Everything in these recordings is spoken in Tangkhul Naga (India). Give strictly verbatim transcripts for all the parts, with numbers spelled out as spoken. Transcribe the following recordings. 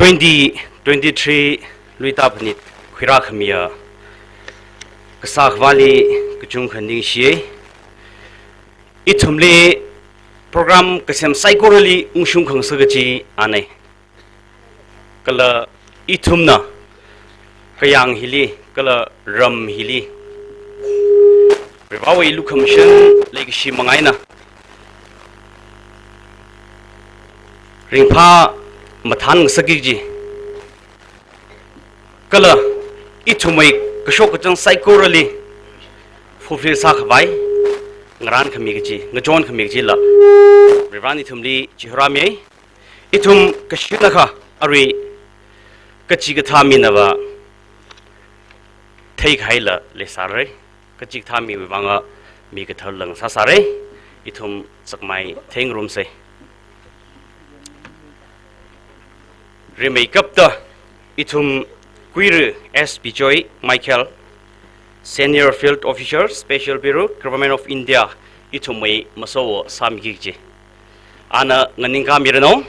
Twenty twenty-three Luita phanit khuirākhamiya kasā khavāli kachungkha ningshiya. Ithumli program kasem saikorali ungshung khangasak kaji anei. Kala ithumna kayāng hili, kala ram hili Varivarāwui lukhamashan leikashi manga eina ringphā mathān ngasakki kaji, kala ithumwui kashok kachāng saikorali fulfill sākhavai ngarānkhami kaji, ngachonkhami kajila Varivarāna ithumli chihoorāmi. Ithum kashinakha arui kachikathā minava theikahaila leisāra. Kachikathā miwui vānga mi kathar lang sāsāra. Ithum sakmai theingarumsa. Rimeikapta ithum Kuira S Bijoy Michael, Senior Field Officer, Special Bureau, Government of India, ithumwui masowo sāmiki kaji, ana nganingkāmiranu.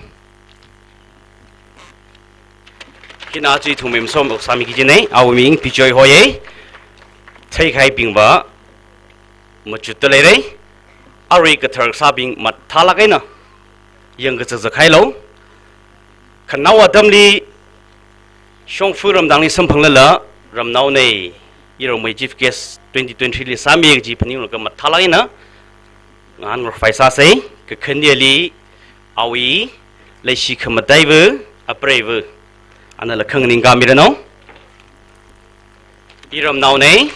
Hina chi ithumwui masowo sāmiki kajinei, awui ming Bijoy hoiya. Theikahaibingva machutta leira. Arui kathar kasābing mathālāk eina yangkazakzak hailu. Khanaowa atamli shongfa ramdangli samphanglala ramnaonei, iramwui Chief Guest twenty twenty-three li sāmi kaji phaninglaga mathālāk eina ngahān ngarokpai sāsa. Kakhaneli awui leishi khamataiva, apreiva, anala khanganingkāmiranu. Iramnaonei,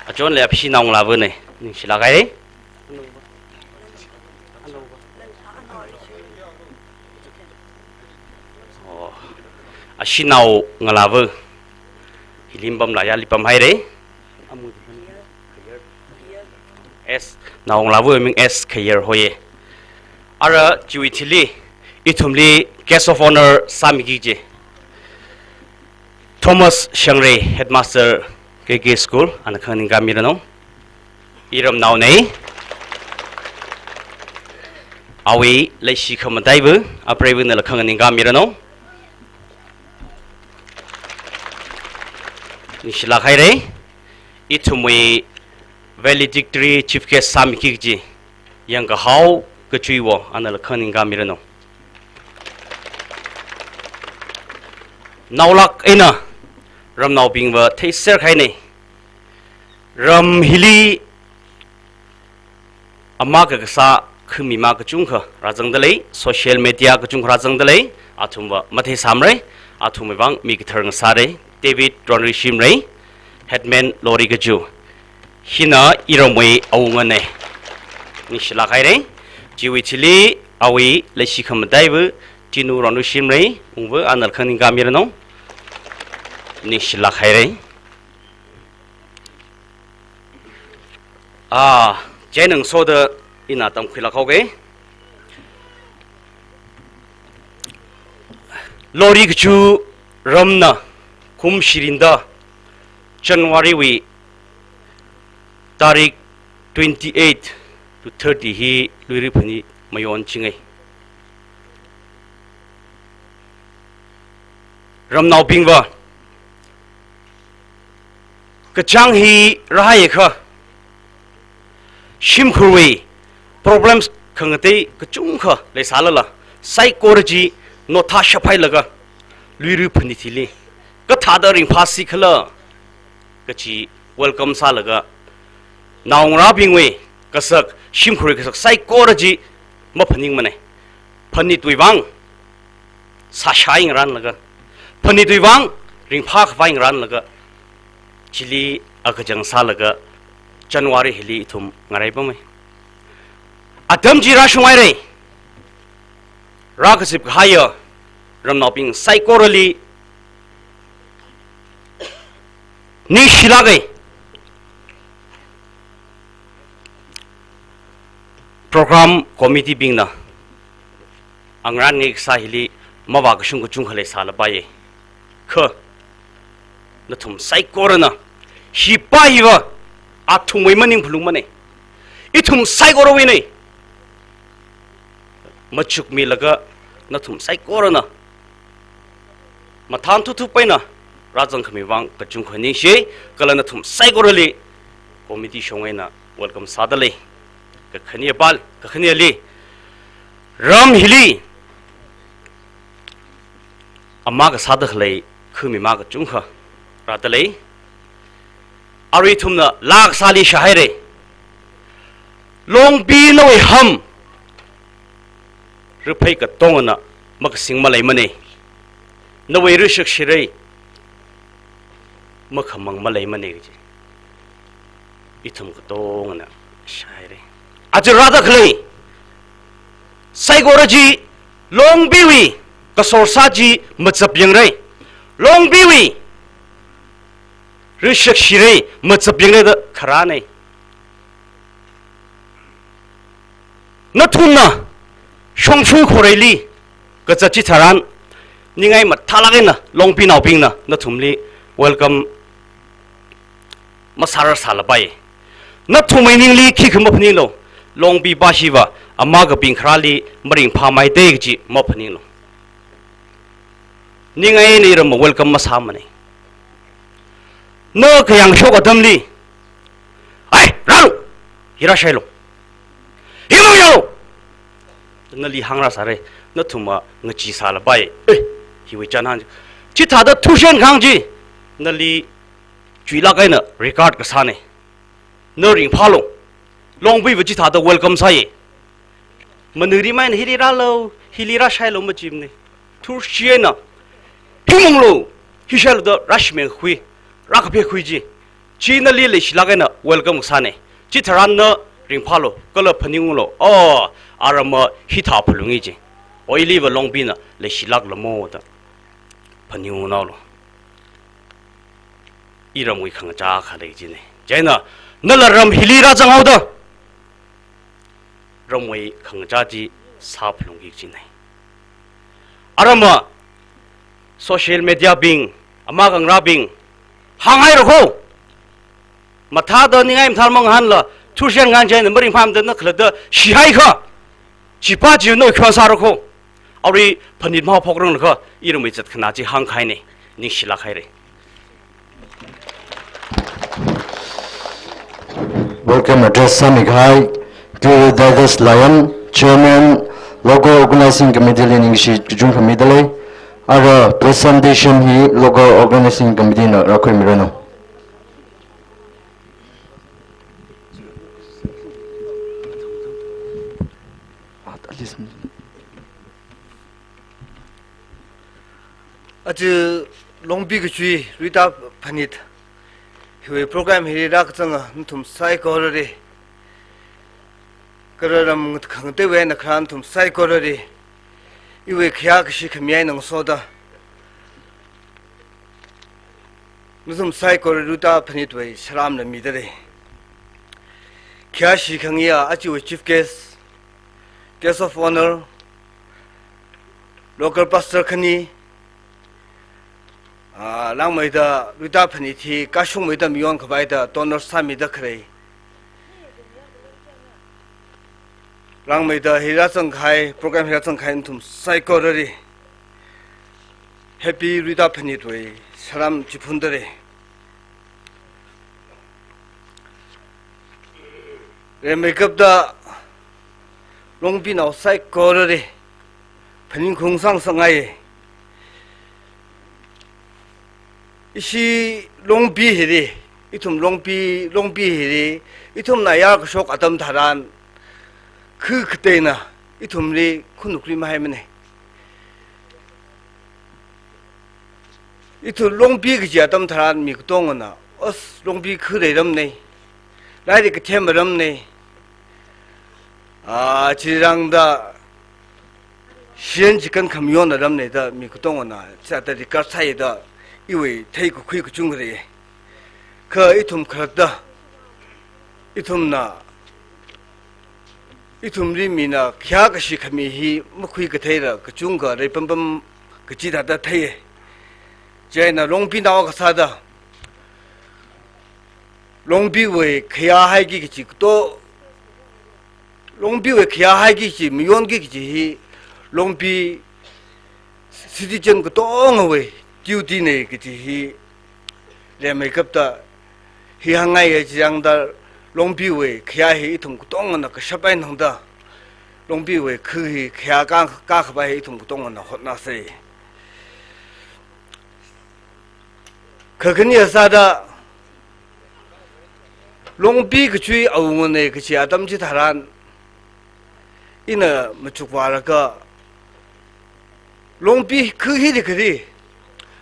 achonli aphishinao ngalavana, ningshilāk haira. Oh, ashinao ngalava hili pamla yali pamhaira. S, nao ngalava ming S Khayar hoiya. Ara chiwui thili ithumli Guest of Honour sāmiki kaji Thomas Shangrei, Headmaster K K School, ana khanganingkāmiranu. Iramnaonei, awui leishi khamataiva, apreiva, nala khanganingkāmiranu. Ningshilāk haira. Ithumwui valedictory Chief Guest sāmiki kaji Yangkahao Kachuiwo, anala khanganingkāmiranu. Naolāk eina ramnaobingva theiser kahainei. Ram hili ama kakasā khami ma kachungkha rāzangda lei, social media kachungkha rāzangda lei, athumva matheisāmara, athumwui vāng mi kathar ngasāra, David Ronrishimrei, Headman Lori Kachu. Hina iramwui awunganei. Ningshilāk haira. Chiwui thili awui leishi khamataiva Tinu Ronrishimrei, ungva anala khanganingkāmiranu. Ningshilāk haira. Ah, chieina ngasoda ina tamkhuilāk haoga. Lori Kachu ramna kum shirinda January wui tarik twenty-eight to thirty hi Luira phanit mayonchinga. Ramnaobingva, kachāng hi rāhaiakha, shimkhurwui problems khangatei kachungkha leisālala, saikora chi nothāshap hailaga, Luira phanit hili kathāda ringphāsi khala kachi welcome sālaga, naongarābingwui kasak, shimkhurwui kasak saikora chi maphaningmanei. Phanitwui vāng sāshai ngarānlaga, phanitwui vāng ringphākhavai ngarānlaga, chili akachang sālaga January hili ithum ngaraipamei. Atam chi rāshunghaira. Rākazip kahaiya ramnaobing saikorali ningshilāka. Program committee bingna angarān ngai kasā hili mavākashung kachungkha leisālapaiya. Kha nathum saikorana, hi pā hiva athumwui maning phalungmanei. Ithum saikorawuinei. Machukmilaga nathum saikorana mathān thuthup eina rāzangkhami vang kachungkha ningshi, kala nathum saikorali committee shong eina welcome sādalei. Kakhane apāli, kakhaneli, ram hili ama kasāda khalei khumi ma kachungkha rādalei. Arui ithumna laa kasāli shāhaira. Longpi nawui ham, riphei katongana makasing maleimanei. Nawui rishak shirei makhamang maleimanei kaji ithum katongana shāhaira. Aja rāda khalei saikora chi Longpiwui kasorsā chi machapyangra. Longpiwui rishak shirei machapyangra da kharānei. Nathumna shongfa khoreili kazat chitharan, ningai mathālāk eina Longpinaobingna nathumli welcome masārar sālapai. Nathumwui ningli khikha maphaninglu, Longpi pāshiva ama kaping kharāli maringphāmeitei kaji maphaninglu. Ningai eina iramva welcome masāmanei. Na kayāngshok atamli, "Ai, rālu! Hi rāshailu! Hi mangyalu!" nali hāngrāsāra. Nathumva ngachee sālapai. "Eh, hiwui chān hāng." Chithāda thursen kahāng chi nali chuilāk eina regard kasānei. Na ringphālu. Longpiva chithāda welcome sāi. Maningri maina hili rālu, hili rāshailu majimanei. Thursi eina, "Hi manglu, hi shailu" da rāshimānkhui, rākaphekhui chi, chi nali leishilāk eina welcome kasānei. Chitharan na ringphālu, kala phaningunglu. Oh, aramva hithā phalungi chi. Oh, iliva Longpina leishilākla mo da phaningungnālu. Iramwui khangachā akha lei jinei. Chieina, nala ram hili rāzanghaoda ramwui khangachā chi sāphalungki jinei. Aramva social media bing, ama khangarābing, hānghaira kho. Mathāda ningai mathāmang hānla, thursen kahāng chieina maringphāmada na khalatta shihai kha. Chipā chi nawui khon sāra kho. Arui phanit mahaophokranglakha iramwui zatkhanā chi hāngkahainei, ningshilāk haira. Welcome address sāmikahai, Titus Layan, Chairman, Local Organizing Committee li ningshi kachungkha midalei. Ara presentation hi Local Organizing Committee na rākhuimiranu. Aja Longpi kachui Rita Phanit hiwui program hili rākazanga nathum saikorali, kala ram khangateiwui eina kharā nathum saikorali, iwui khayā kashi khami eina ngasoda nathum saikora Rita Phanitwui salamla midalei. Khayā shikhangaiya ajawui chief guest, guest of honour, local pastor khani, ah, langmeida Rita Phanit hi kashungmeida mayonkhavai da donor sāmida khalei, langmeida hi rāzangkahai, program hi rāzangkahai nathum saikorali Happy Rita Phanitwui salam chiphundalei. Rimeikapta Longpinao saikorali phaningkhaung sāngasakngai. Ishi Longpi hili, ithum Longpi, Longpi hili, ithumna yār kashok atam tharan, khu kateina ithumli khanukri mahaimanei. Ithum Longpi kaji atam tharan mi katongana, as, Longpi khu leiramnei, lairik kathem maramnei, ah, chirangda shiyan chikan khamayonna ramnei da mi katongana chithāda regard sāi da iwui theikakhui kachungkha lei. Kha ithum khalatta, ithumna, ithumli mina khayā kashi khami hi makhuikatheila kachungkha lei pampam kaji thāda theiya. Chieina Longpinao kasāda, Longpiwui khayā haiki kaji kato, Longpiwui khayā haiki kaji, mayonki kaji hi, Longpi citizen katongawui duty nei kaji hi, lemmeikapta hi hāngngaiya. Chiyāngda Longpiwui khayā hi ithum katongana kashap eina hāngda, Longpiwui khu hi khayā kā, kā khavai hi ithum katongana hotnāsei. Kha khani sāda, Longpi kachi awunga nei kachi atam chitharan, ina machukvālaga, Longpi khu hi di kari,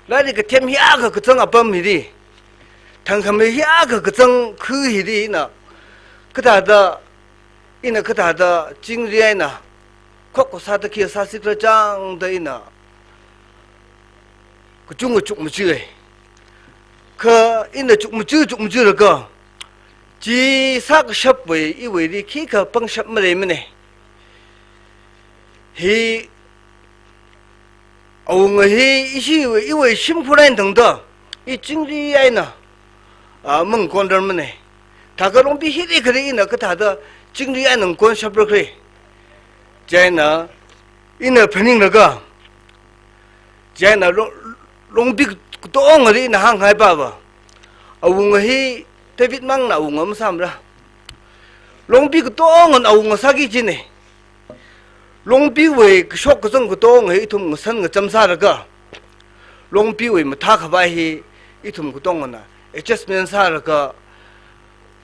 lairik kathem hiyākha kazang apam hi di, thangkhamei hiyākha kazang khu hi di, ina kathāda, ina kathāda chingri eina khokkha sāda khi sāsi khala chāngda ina kachungkha chukmajai. Kha ina chukmajai, chukmajailaga, chi sākashapwui iwuili khikha pangshap maleimana. Hi awunga hi ishiwui, iwui shimkhur eina tangda, i chingri eina, a, mangkondar mana. Thākha Longpi hi di kari ina kathāda chingri eina ngkonshapra khala. Chieina ina phaninglaga, chieina Long-, Longpi katongana ina hānghai pava, awunga hi David mangna awunga masāmara. Longpi katongana awunga sāki kajina. Longpiwui kashok kazang katonga hi ithum ngasan ngacham sālaga, Longpiwui mathā khavai hi ithum katongana adjustment sālaga,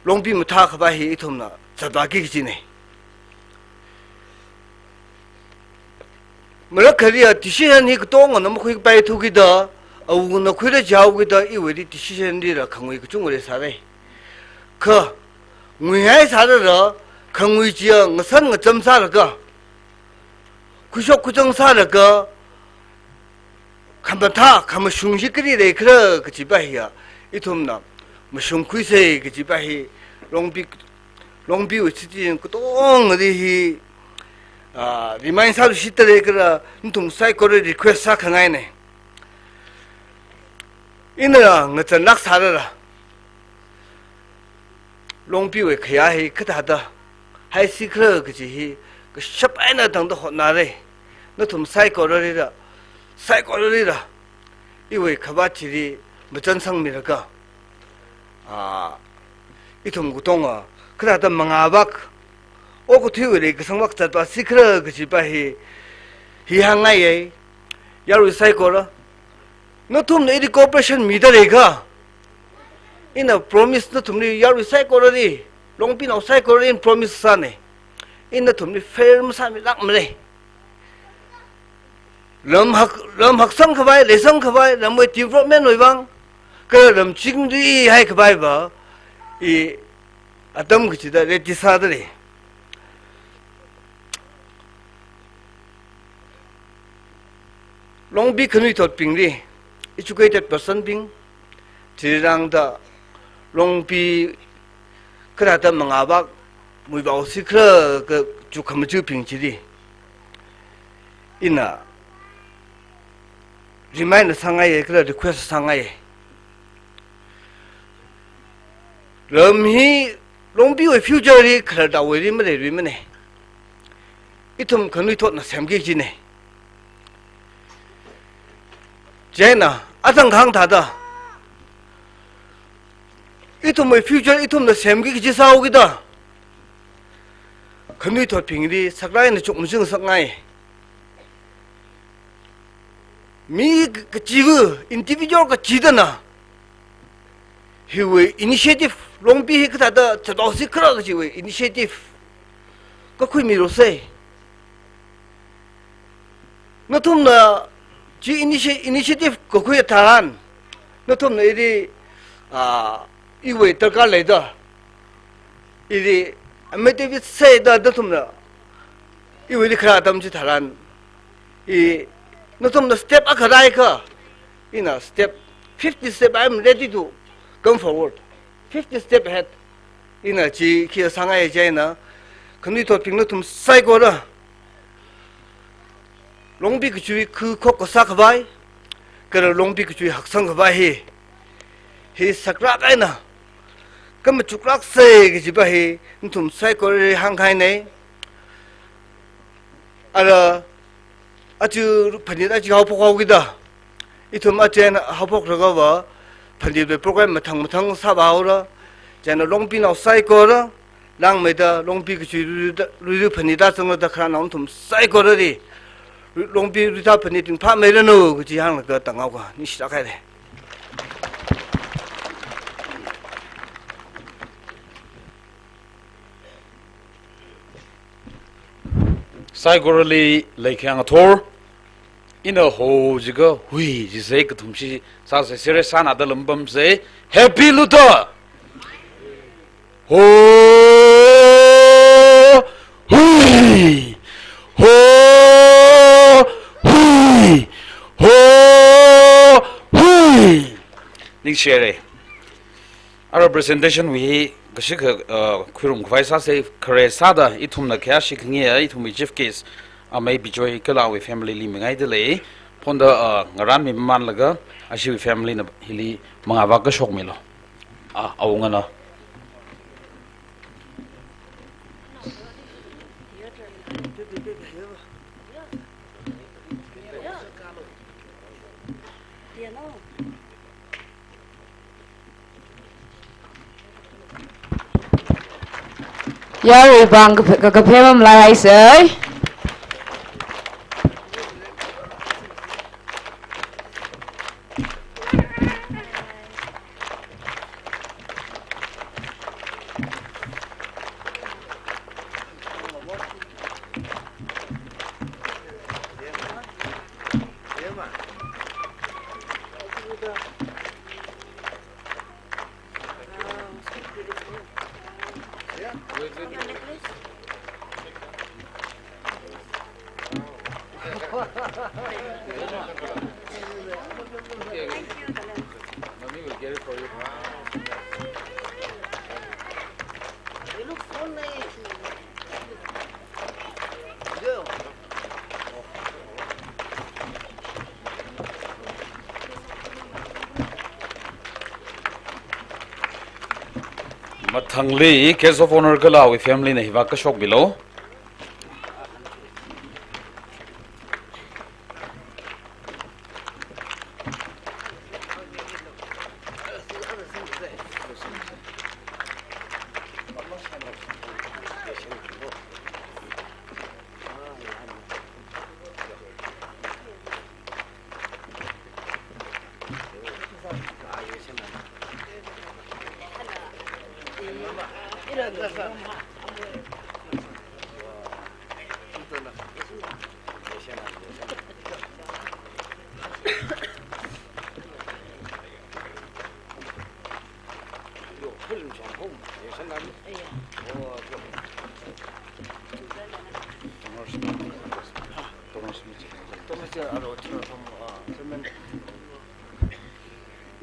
Longpi mathā khavai hi ithumna zatvāki kajina. Marakhali a decision hi katongana makhuipaithu kida, awungana khuira jihaokida, iwuili decision lila khangui kachungkha leisāra. Kha nguihai sālala, khangui chiya ngasan ngacham sālaga, khuishok khuizang sālaga, khamathā, khamashung chi kali leikhala kajipa hiya, ithumna mashungkhuisei kajipa hi, Longpi, Longpiwui citizen katongana hi, ah, remind sāluishitda leikhala, nathum saikora request sākhangaina. Ina ngachānlāk sālala, Longpiwui khayā hi kathāda haisi khala kaji hi kashap eina tangda hotnāra. Nathum saikoralila, saikoralila, iwui khavāt chili machansangmilaga, a, ithum katonga kathāda mangāvak, okathuiwuili kasangvak zatvāsi khala kajipa hi, hi hāngngaiya. Yarui saikora, nathumna ili cooperation mida leiakha, ina promise nathumli, yarui saikorali, Longpinao saikorali promise sāna. Ina nathumli fail masāmilākmara. Lam hak, lam haksang khavai, leisang khavai, lamwui development wui vang, kala lam chingrihai khavaiva, i atam kachida ready sādalei. Longpi khanuithotbingli, educated person bing, chili rāngda Longpi kathāda mangāvak muivaosi khala kaji khamachibing chili ina remind sāngaiya, kala request sāngaiya. Lam hi Longpiwui future li khalattawuili maleiluimana. Ithum khanuithotna semki kajina. Chieina, athang kahāng thāda, ithumwui future ithumna semki kaji sāhaokida, khanuithotbingli saklāk eina chukmajing ngasakngai. Mi kachiva, individual kachidana hiwui initiative, Longpi hi kathāda zatvāhaosi khala kajiwui initiative kakhuimilusei. Nathumna chi initi-, initiative kakhui tharan, nathumna ili, ah, iwui darkar leida, ili, amei David saida nathumna iwuili kharā atam chitharan, i, nathumna step akha rāakha, ina step, fifty step, I am ready to come forward. Fifty step ahead. Ina chi khi sāngai chieina, khanuithotbing nathum saikora Longpi kachi khu khokkha sā khavai, kala Longpi kachi haksang khavai hi, hi saklāk eina kamachuklāksei kajipa hi nathum saikorali hāngkahaina. Ara, aja phanit aja haophok haokida, Ithum achen haophokragava, phanit wui program mathang mathang sāvāhaora, chieina Longpinao saikora, langmeida Longpi kachi lui, lui, lui phanit tāzangda kharā naothum saikorali, Longpi lui tā phanit tingphāmeiranu kaji hānglaga tānghaoka, ningshilāk haira. Saikorali leikhangathor, ina ho jiakha hui jisei kathum shi sāsei, serious sānada lampamsei. Happy Luther! Ho! Hui! Ho! Hui! Ho! Hui! Ningshihaira. Ara presentation wui hi kashikha, uh, khuirum khavai sāsei, khare sāda ithumna khayāshi khangayi, ithumwui chief guest, amei Bijoy kala awui family li mingaida lei. Phonda, uh, ngarānmi mamanlaga, ashiwui family na hili mangā vākashokmilu. Ah, awungana. Yaruivang ka, ka, kaphemam laihaisei. Mommy will get it for you. You look so nice. Girl. Mathangli, guest of honour kala awui family na hi vākashokmilu.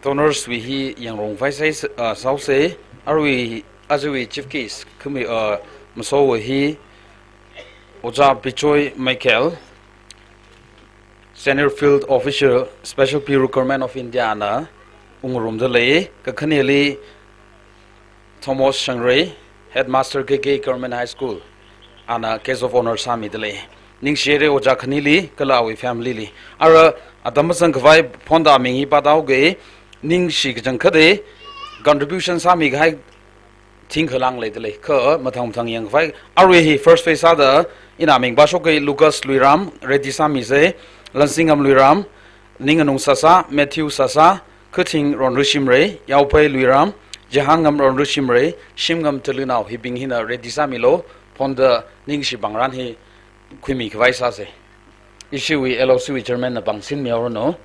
Donors wui hi yangrong phai sai, ah, saosei, arui ajawui chief guest khami, ah, masowui hi Ojā Bijoy Michael, Senior Field Officer, Special Bureau, Government of India na ungrumda lei, kakhaneli Thomas Shangrei, Headmaster K K Government High School, ana guest of honour sāmida lei. Ningshihaira ojā khanili, kala awui family li. Ara atam mazang khavai phonda aming hi pātaoga, ningshi kachangkhatta, contribution sāmikahai thingkha lang leida lei, kha mathang mathang yangkhavai. Arui hi first phase sāda, ina ming pāshokki Lucas Luiram, ready sāmisei, Lansingam Luiram, Ninganung Sasa, Matthew Sasa, Khathing Ronrushimrei, Yaophei Luiram, Jehangam Ronrushimrei, Shimngam Talunao hibing hina ready sāmilu, phonda ningshi pāngrān hi khuimi khavai sāsei. Ishiwui L O C wui chairman na pāngsinmihaoranu.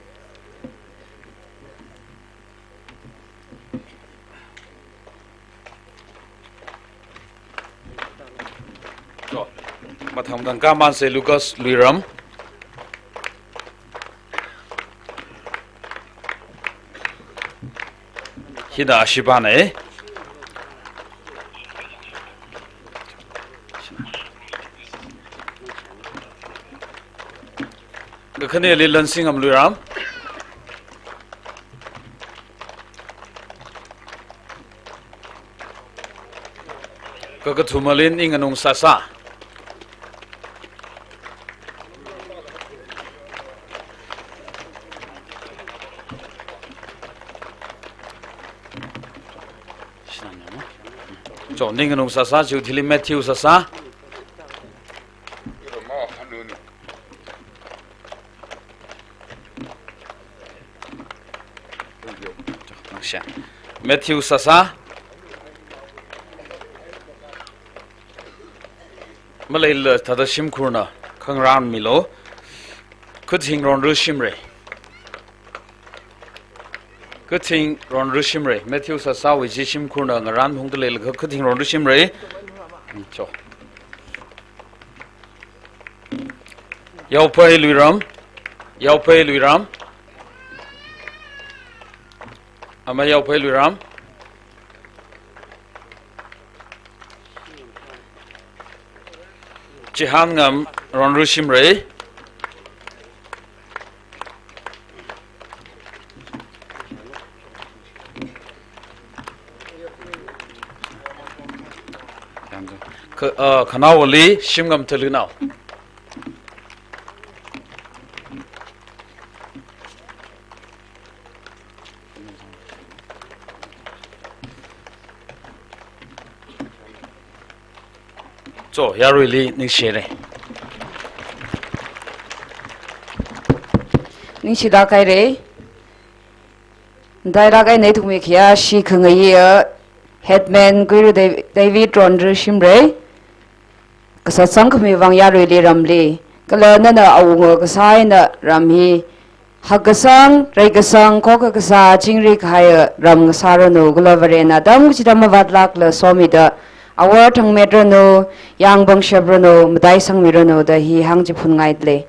Mathang mathang kamansei Lucas Luiram. Hina ashibana. Kakhaneli Lansingam Luiram. Kakathumalin Ninganung Sasa. Cho, ning nung sāsā, chiwui thili Matthew sāsā. Matthew sāsā. Maleila thāda shimkhurna khangarān milo. Khathing Ronru Shimray. Khathing Ronru Shimray. Matthew sāsāwui chi shimkhurna ngarān hungda leilakha Khathing Ronru Shimray. Hmm, cho. Yaophei Luiram. Yaophei Luiram. Amei Yaophei Luiram. Chihānngam Ronru Shimray. Kha-, uh, Khanaowali Shimngam Thalunao. Cho, yaruili ningshire. Ningshilāk haire. Dailāk eina ithumwui khayāshi khangayi, Headman Kuiru Dav-, David Ronru Shimray. Kasā sangkhami vang yaruili ramli. Kala nana awunga kasā eina ram hi hakkasang, reikasang, khokkha kasā, chingri kahaiya ram ngasāranu, kala Varena atam kachida mavātlākla somida, awor thangmetranu, yāng pangshap ranu, mataisangmiranu da hi hāngchiphun ngaidalei.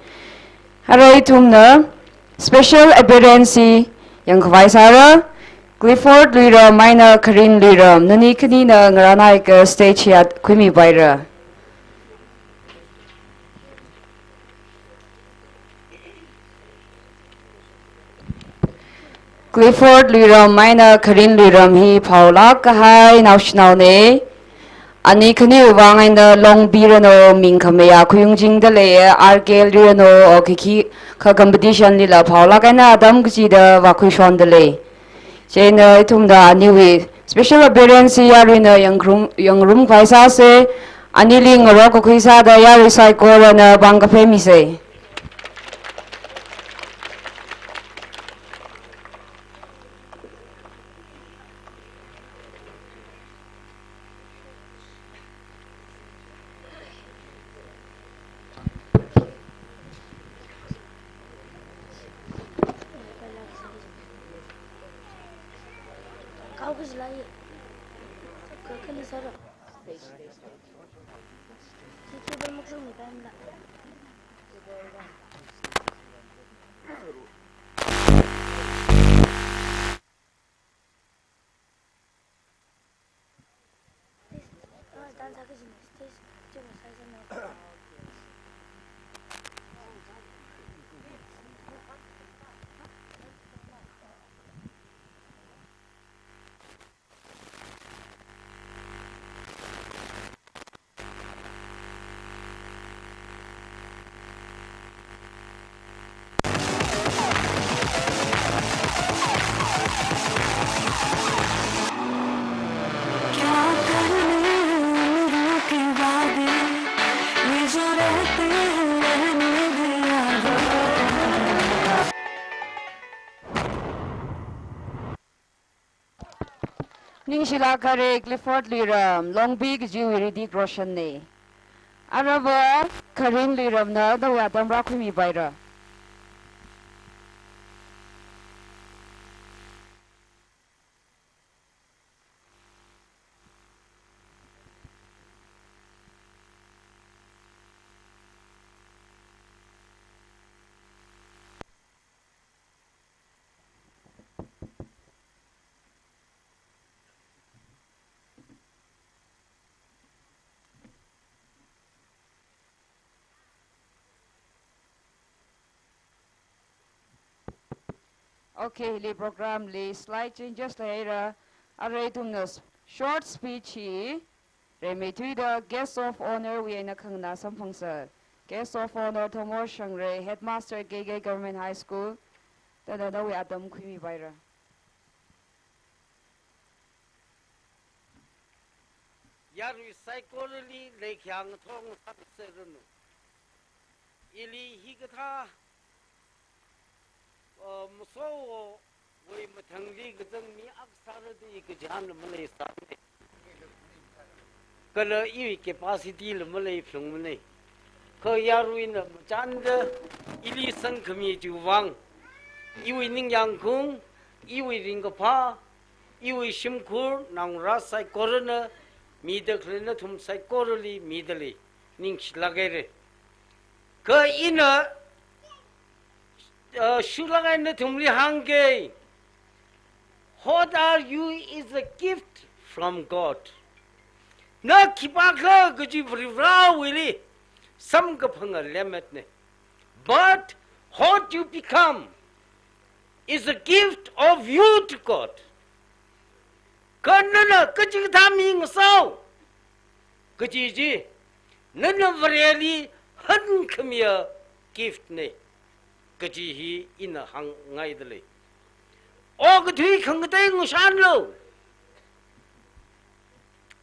Arui ithumna special appearance yangkhavai sāra, Clifford Luiram eina Kharin Luiram, nani khanina ngarānhaiakha stage hiya khuimipaira. Clifford Luiram eina Kharin Luiram hi phaolāk kahai naoshinaone. Ani khaniwui vang eina longpiranu, ming khamayā khuiungchingda lei, R K L ranu, o khikha competition lila phaolāk eina atam kachida vākhuishonda lei. Chieina ithumna aniwui special appearance yaruina yangrum, yangrumkhavai sāse, anili ngarok kakhui sāda yarui saikorana pāng kaphā mise. Ningshilāk haire Clifford Luiram, Longpi kajiwui Hrithik Roshan ne. Aruiva Kharin Luiramna nawui atam rākhuimipaira. Okay, hili program li slight changes leihaira. Arui ithumna s-, short speech hi rimeithuida Guest of Honour wui eina khanganā samphangsa. Guest of Honour Thomor Shangray, Headmaster K K Government High School, thāda nawui atam khuimipaira. Yarui saikorali leikhayang thong sāserranu. Ili hikathā, uh, masowui mathangli kazang mi akha sārada i kachihānla maleisāmane. Kala iwui capacity la maleiphalungmane. Kha yaruina machānda ili sangkhami chiwui vang, iwui ningyāngkhaung, iwui ringkaphā, iwui shimkhur, naongarā saikorana mida khalei nathum saikorali midalei, ningshilāk haira. Kha ina, uh, shurlāk eina nathumli hāngke, what are you is a gift from God. Na khipākhala kaji Varivarāwuili samkaphanga lemmetne. But what you become is a gift of you to God. Kha nana kachikathā mi ngasao kaji chi, nana Vareli hankhamiya gift ne kaji hi ina hāngngaidalei. Okathui khangatei ngashanlu.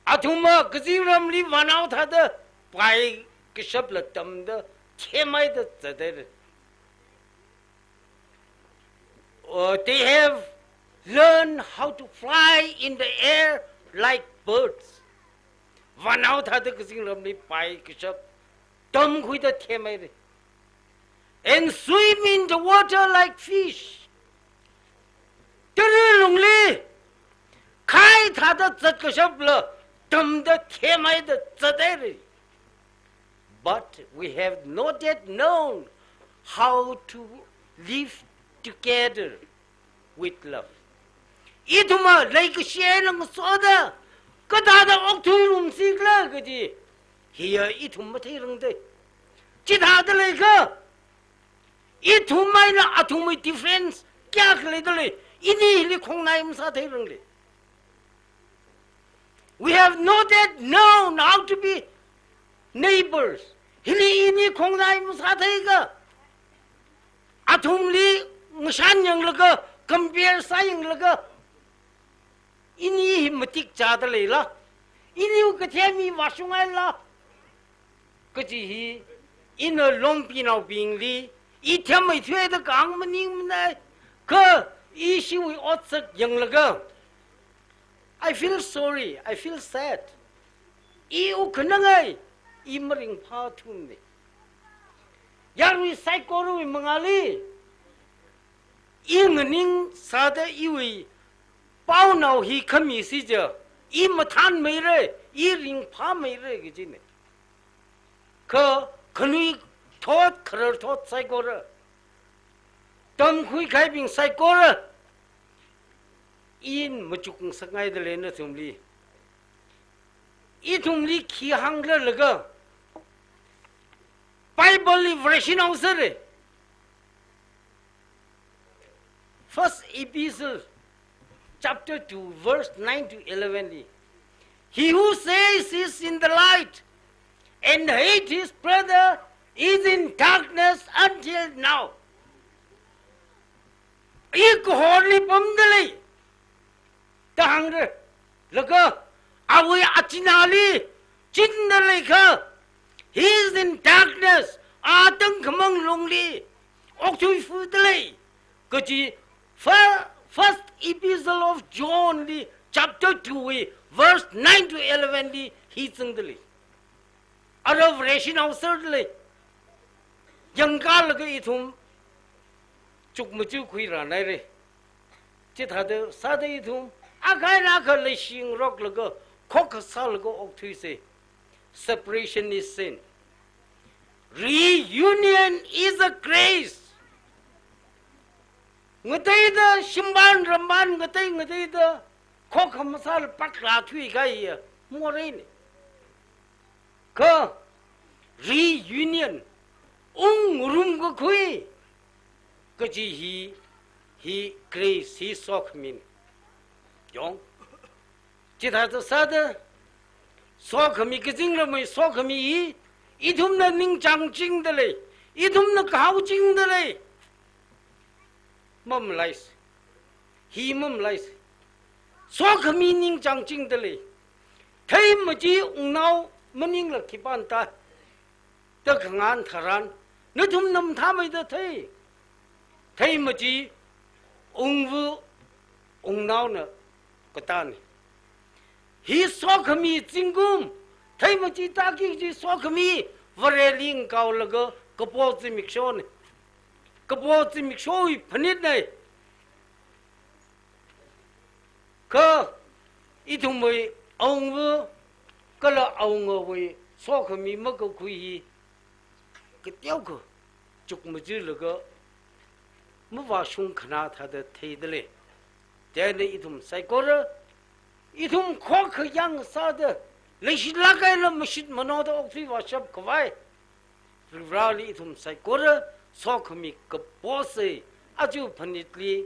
Athumva kazingramli vānao thāda paikashapla tamda themeida zathaira. Uh, they have learned how to fly in the air like birds. Vānao thāda kazingramli paikashap tamkhuida themeira. And swim in the water like fish. Tara lungli khai thāda zatkashapla tamda themeida zathaira. But we have not yet known how to live together with love. Ithumva leikashi eina ngasoda kathāda okthuirumsikhala kaji hiya ithum matheirangdei. Chithāda leikha ithum eina athumwui difference kayākha leidalei? Ini hili khongnai masātheiranglei. We have not yet known how to be neighbors. Hili ini khongnai masātheikha, athumli ngashan yanglaga, compare sāyanglaga, ini hi matik chāda leila, iniwui kathemi vāshungngaila kaji hi ina Lompinaobingli i themmeithuida kahāng maningmanei. Kha ishiwui otsak yanglaga, I feel sorry, I feel sad. I wukkhanangai, i maringphāthumnei. Yarui saikorawui mangāli i nganingsāda iwui paonao hi khami sicha, i mathānmeira, i ringphāmeira kajinei. Kha khanuithot khararthot saikora, tamkhuikahaibing saikora, ina machukngasakngaidalei nathumli. Ithumli khi hāngkhala laga, Bibleli Vareshi naosera. First Epistle, chapter two, verse nine to eleven li, "He who says he is in the light and hate his brother is in darkness until now." I kahorli pamdalei da hāngra. Laga awui achinali chinda leikha, he is in darkness, a tangkhamang lungli okthuifudalei kaji fir-, First Epistle of John li, chapter two wui, verse nine to eleven li hi zangdalei. Ara Vareshi naoserlei. Yangkalaga ithum chukmajā khuirānhaira. Chithāda sāda ithum akha eina akha leishingaroklaga, khokkha sālaga okthuisa. Separation is sin. Reunion is a grace. Ngateida shimban ramban ngatei ngateida khokkha masāla paklā thuikahaiya moreina. Kha reunion, ungrumkakhui kaji hi, hi grace, hi sokhamina. Yong. Chithāda sāda, sokhami, kazingramwui sokhami hi ithumna ningchāngchingdalei, ithumna kahaochingdalei. Mamalaisa. Hi mamalaisa. Sokhami ningchāngchingdalei. Theimachi wungnao maningla khipāna ta, da khangan tharan, nathumna mathāmeida thei. Theimachi wungva wungnaona katāna. Hi sokhami zingkum, theimachi tāki kaji sokhami, Vareli ngakaolaga kapo zimikshona. Kapo zimikshowui phanitna. Kha ithumwui awungva kala awungawui sokhami makakhui hi kateokha chukmajalaga mavāshung khanā thāda theidalei. Chieina ithum saikora, ithum khokkha yang sāda, leishilāk eina mashit manoda okthui vāshap khavai Varivarali ithum saikora sokhami kaposa. Aja phanitli,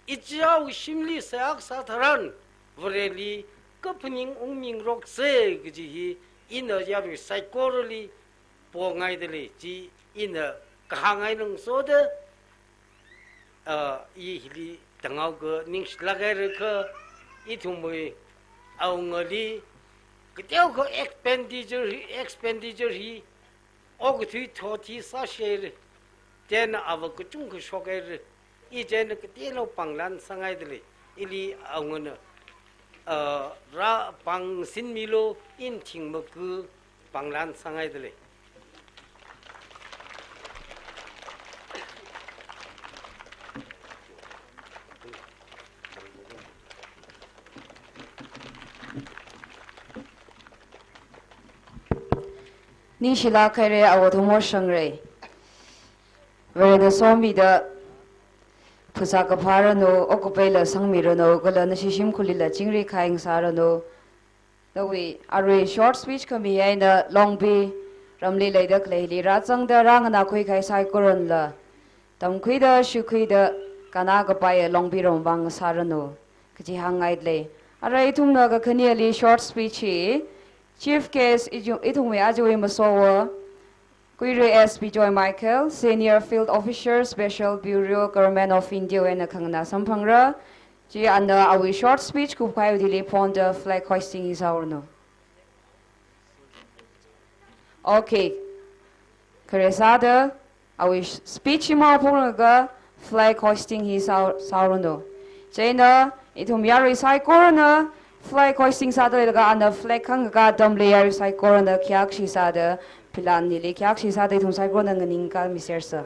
ichichāwui shimli seihā kasā tharan, Vareli kaphaning ungmingaroksa kaji hi ina yarui saikorali pongaidalei, chi ina kahāngngai ngasoda, ah, i hili tānghaoka. Ningshilāk haira kha, ithumwui awungali kateokha expenditure hi, expenditure hi okathui thot hi sāshira. Chieina ava kachungkha shokhaira. I chieina kateonao pānglan sāngaidalei. Ili awungana, ah, rāpāngsinmilu, ina thingmaka pānglan sāngaidalei. Ningshilāk haira, awo Thongmoshangrei. Varena somida phasā kaphā ranu, okkapaila sangmi ranu, kala nashi shimkhurlila chingri khaing sāranu. Nawui arui short speech khami eina Longpi ramli leida khaleili rāzangda rānganākhui kahai saikoranala tamkhuida, shikhuida, kannā kapaiya Longpi ramvang sāranu kaji hāngngaidalei. Arui ithumna kakhaneli short speech hi Chief Guest, ithu-, ithumwui ajawui masowa, Kuirei S Bijoy Michael, Senior Field Officer, Special Bureau, Government of India wui eina khanganā samphangra. Chi ana awui short speech kupkahaiwui thili phonda flag hoisting hi sāranu. Okay. Khare sāda, awui sh-, speech hi maphunglaga flag hoisting hi sā-, sāranu. Chieina, ithum yarui saikorana flag hoisting sāda leilaga ana flag khangakā atamli yarui saikorana khayākshi sāda, philan nili khayākshi sāda ithum saikorana nganingkāmisersa.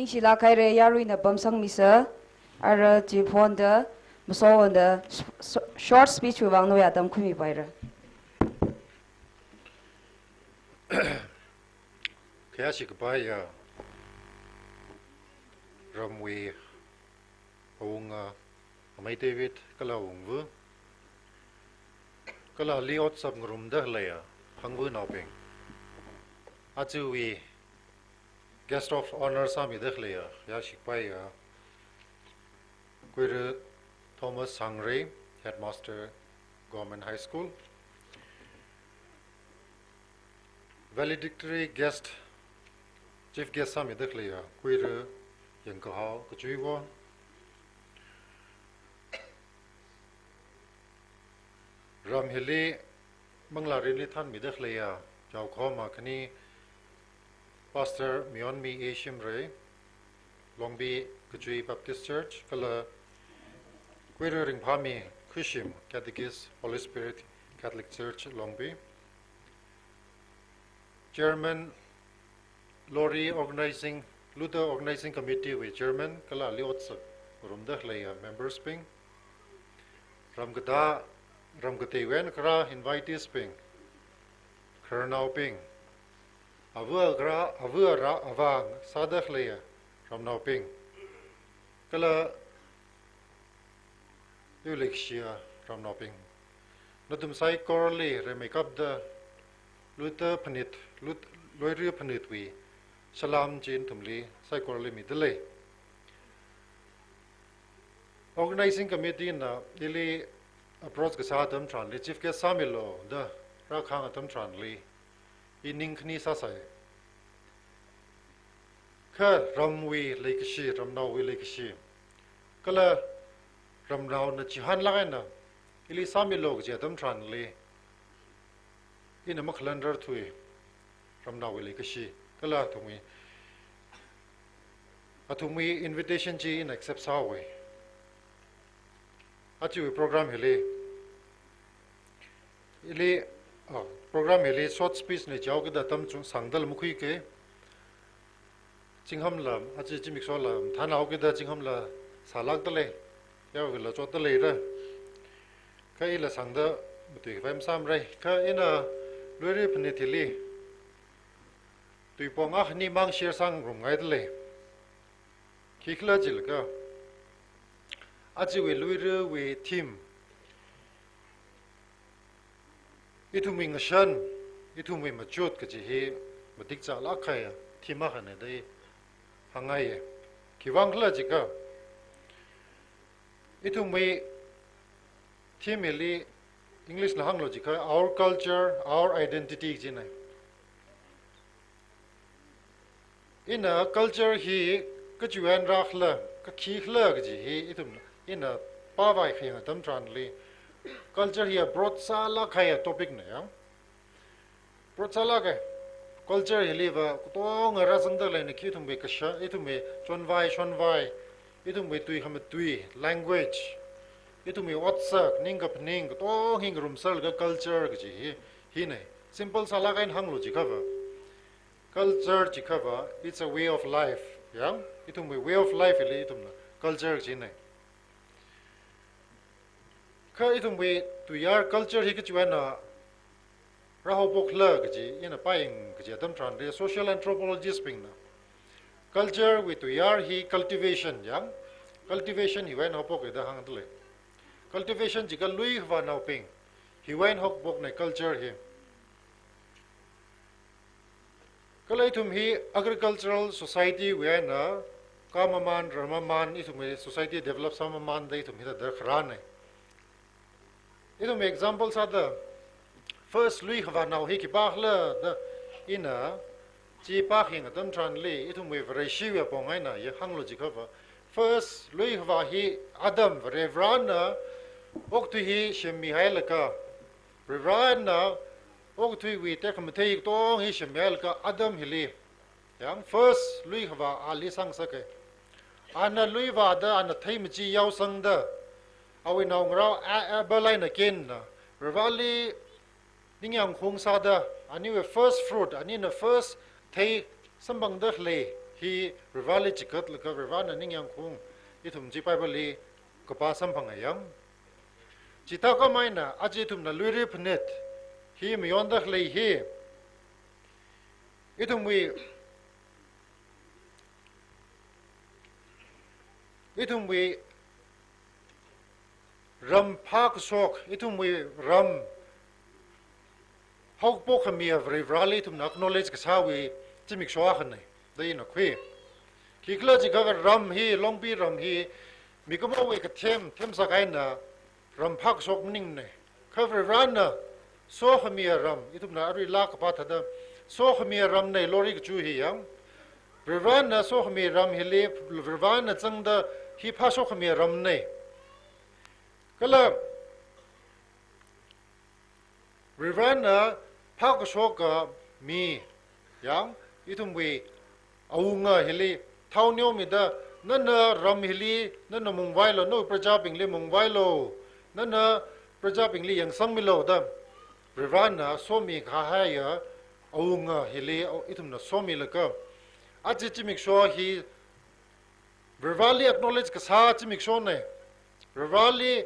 Ningshilāk haira, yaruina pamsangmisa, ara chiphonda, masowonda, s-, s-, short speech wui vang nawui atam khuimipaira. Khayāshi kapai ya, ramwui awunga, Amei David, kala Wungvu, kala ali otsak ngarumda khaleiya, Phangvunaobing. Ajawui Guest of Honour sāmida khaleiya, khayāshi kapai ya, Kuira Thomas Sangre, Headmaster, Government High School. Valedictory guest, chief guest sāmida khaleiya, Kuira Yangkahao Kachuiwo. Ram hili manglārinli thanmida khaleiya, jaokhoma khani Pastor Mionmi A Shimray, Longbi Kachui Baptist Church, kala Kuira Ringphami Khuishim, Catechist, Holy Spirit Catholic Church, Longbi. Chairman, Lori Organizing, Luta Organizing Committee wui Chairman, kala ali otsak ngarumda khaleiya members bing. Ramkatā, ramkateiwui eina kharā invitees bing, khararnaobing, ava kharā, ava rā, avā sāda khaleiya ramnaobing, kala iwui leikashiya ramnaobing, nathum saikorali rimeikapta Luta Phanit, Lut-, Loira Phanitwui salam chi nathumli saikorali midalei. Organizing Committee na ili approach kasā atam tharanli, chief guest sāmilu da rākahāng atam tharanli, i ning khani sāsai. Kha ramwui leikashi, ramnaowui leikashi, kala ramnaona chihānlāk eina ili sāmilu kaji atam tharanli, ina makhalanrar thuwa, ramnaowui leikashi, kala athumwui, athumwui invitation chi ina accept sāhaowa. Ajawui program hili, ili, ah, program hili short speech na jihaokida atam chungsangdala makhuiga, zinghamla, aja zimiksola mathānhaokida zinghamla sālākdalei, yaruila chotdaleira. Kha ila sangda matuikhavai masāmarai. Kha ina Loira Phanit hili tuipong akhani mang share sāngarumngaidalei. Khikhala jilaga, ajawui Loirawui theme, ithumwui ngashan, ithumwui machut kaji hi matik chālāk kahaiya theme akhana da hāngngaiya. Khiwuivang khala jiakha, ithumwui theme hili English na hānglu jiakha, Our Culture, Our Identity kajina. Ina culture hi kachiwui eina rākhala, kakhikhala kaji hi ithum, ina pāvai khayang atam tharanli, culture hi a broad sālāk kahaiya topic na ya. Broad sālāka. Culture hiliva katonga rāzangdaleina, khi ithumwui kasha, ithumwui chonvai shonvai, ithumwui tui khamatui, language, ithumwui otsak, ningkaphaning, katong hi ngarumserlaga culture kaji hi, hina. Simple sālāk eina hānglu jiakhava, culture jiakhava, it's a way of life. Ya, ithumwui way of life hili ithumna culture kajina. Kha ithumwui tuiyār culture hi kachiwui eina rāhaophokkhala kaji ina pāyang kaji atam tharanli social anthropologist bingna culture wui tuiyār hi cultivation ya, cultivation hiwui eina haophoka da hāngdalei. Cultivation jiakha luikhavānaobing, hiwui eina haophokna culture hi. Kala ithum hi agricultural society wui eina kāmamān, rāmamān, ithumwui society develop sāmamānda ithum hithāda kharāna. Ithumwui example sāda, first luikhavānao hi khipākhala da ina chi pākayang atam tharanli, ithumwui Vareshiwui apong eina ya hānglu jiakhava, first luikhavā hi Adam, Varivarana okathui hi semmihailaga, Varivarana okathuiwui tekhamatei katong hi semmihailaga Adam hili, ya, first luikhavā ali sangsaka. Ana lui vāda, ana theimachi yaosangda, awui naongarao A-, Abel eina Cain na Varivarali ningyāngkhaung sāda, aniwui first fruit, anina first thei samphangda khalei Hi Varivarali chigatlaga Varivarana ningyāng khaung, ithum chi Bible li kapā samphanga yang. Chithākhamei eina aja ithumna Luira phanit hi mayonda khalei hi, ithumwui, ithumwui ram phākashok, ithumwui ram haokaphok khamiya Varivarali ithumna acknowledge kasāwui zimiksho akhana da ina khui. Khikhalajikha ram hi, Longpi ram hi, mikumowui kathem themsak eina ram phākashok maningmana. Kha Varivarana sokhamiya ram, ithumna arui laa kapā thāda, sokhamiya ramna lori kachu hi yang. Varivarana sokhamiya ram hili, Varivarana zangda hi phāshok khamiya ramna. Kala Varivarana phākashoka mi yang, ithumwui awunga hili thao neomida, nana ram hili nana mungvailu, nawui prajabingli mungvailu, nana prajabingli yangsangmilu da Varivarana somi kahaiya awunga hili ithumna somilaga, aja zimiksho hi Varivarali acknowledge kasā zimikshona. Varivarali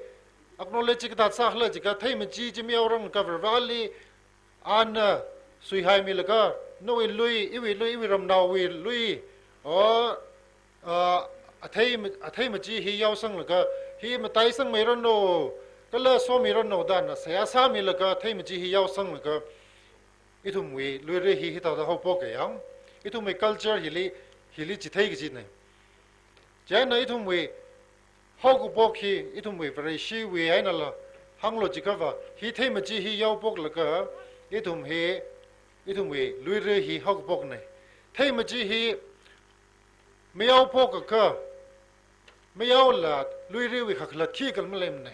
acknowledge kathā sākhala jiakha, theimachee chi mayaoranglaga Varivarali ana suihaimilaga, nawui lui, iwui lui, iwui ramnaowui lui, o, a, athei, atheimachee hi yaosanglaga, hi mataisangmeiranu, kala somiranu da ana seihā sāmilaga, theimachee hi yaosanglaga, ithumwui Luira hi hithāda haophoka yang. Ithumwui culture hili, hili chithei kajina. Chieina ithumwui haokaphok hi, ithumwui Vareshiwui einala hānglu jiakhava, hi theimachee hi yaophoklaga, ithum hi, ithumwui Luira hi haokaphokna. Theimachee hi mayaophokakha, mayaola Luirawui kakhalat khikhala maleimana.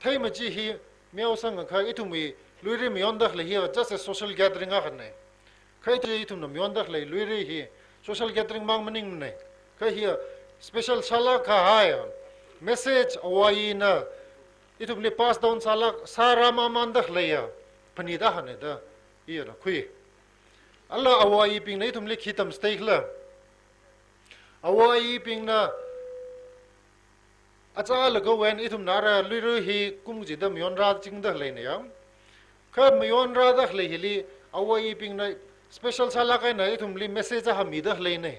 Theimachee hi mayaosangakha ithumwui Luira mayonda khalei hi just a social gathering akhana. Kha ithum, ithumna mayonda khalei Luira hi social gathering mang maningmana. Kha hi special sālāk kahai message āwo āyina ithumli pass down sālāk, sārāmamanda khaleiya phanit akhana da ina khui. Ala āwo āyibingna ithumli khi tamchithei khala? Āwo āyibingna achālakha wen ithumna ara Luira hi kum kachida mayonrāchingda khaleina yang. Kha mayonrāda khalei hili āwo āyibingna special sālāk eina ithumli message akha mida khaleina.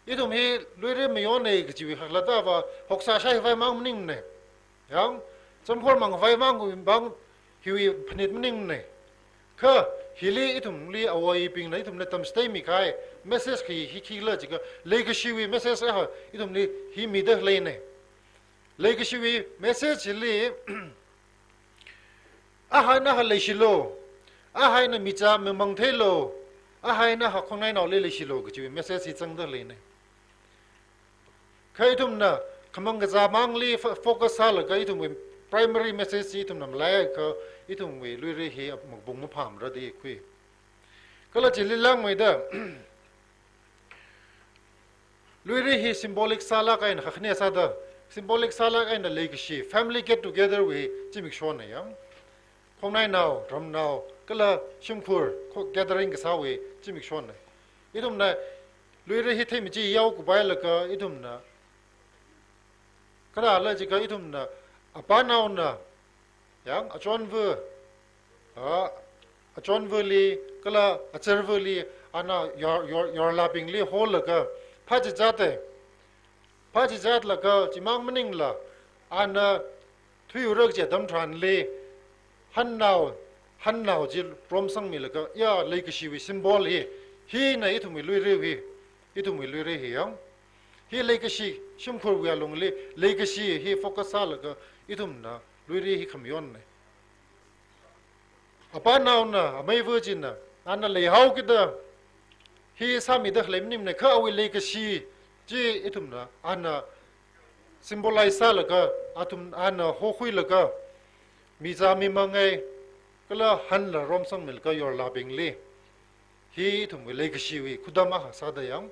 Ithum hi Luira mayona kajiwui kakhalatva hoksā shaikhavai mang maningmana. Yang, chamkhor mangkhavai mang, mang hiwui phanit maningmana. Kha hili ithumli āwo āyibingna ithumli tamchitheimi kahai message hi, hi khikhala jiakha, leikashiwui message akha ithumli hi mida khaleina. Leikashiwui message hili, akha eina akha leishilu, akha eina mizā mimang theilu, akha eina akha khongnainaoli leishilu kajiwui message hi zangda khaleina. Kha ithumna khamang kazā mangli fo-, focus sālaga ithumwui primary message hi ithumna malaiakha ithumwui Luira hi makapung maphāmara da khui. Kala chili langmeida, Luira hi symbolic sālāk eina kakhane sāda, symbolic sālāk eina leikashi, family get together wui zimikshona yang. Khongnainao, ramnao, kala shimkhur, kho-, gathering kasāwui zimikshona. Ithumna Luira hi theimachee yaokapailaga ithumna kathāla jiakha ithumna apānaona, yang, achonva, a, achonvali, kala azarvali, ana yor, yor, yorlābingli holaga, phāchizata, phāchizatlaga, chimang maningla, ana thuiura kaji atam tharanli, hannao, hannao chi romsangmilaga, ya leikashiwui symbol hi, hina ithumwui Luira hi, ithumwui Luira hi yang. Hi leikashi, shimkhurwui alungli leikashi hi focus sālaga ithumna Luira hi khamayonna. Apānaona, ameiva china, ana leihaokida hi sāmida khalei maningmana, kha awui leikashi chi ithumna ana symbolize sālaga, athum ana hokhuilaga, mizā mimangai, kala hanla romsangmilaga yorlābingli. Hi ithumwui leikashiwui khudam akha sāda yang,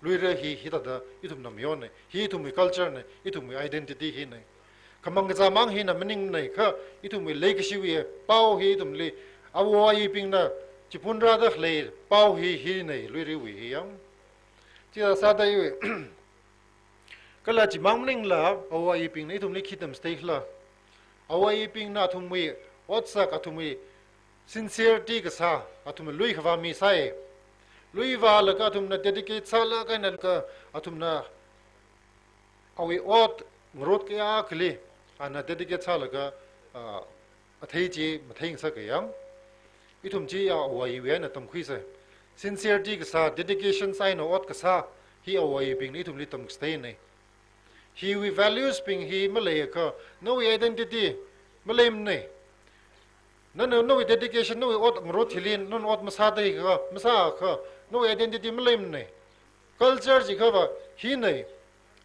Luira hi hithāda ithumna mayonna, hi ithumwui culture na, ithumwui identity hina. Khamang kazā mang hina maningmana, kha ithumwui leikashiwui pao hi ithumli, āwo āyibingna chiphun rāda khalei pao hi, hinei Luireiwui hi yang. Chithāda sāda iwui. Kala chimang maningla, awui ayibingna ithumli khi tamchithei khala. Awui ayibingna athumwui otsak, athumwui sincerity kasā, athumwui lui khavā misai. Lui vālaga athumna dedicate sālaga eina ka athumna awui ot ngarut kayākhali, ana dedicate sālaga, ah, athei chi matheingasaka yang. Ithum chi ya awui ayibing eina tamkhuisa. Sincerity kasā, dedication sā eina ot kasā, hi awui ayibingna ithumli tamchitheinei. Hiwui values bing hi maleiakha, nawui identity maleimanei. Nana nawui dedication, nawui ot ngarut hili, nana ot masātheiakha, masāakha, nawui identity maleimanei. Culture jiakhava, hinei,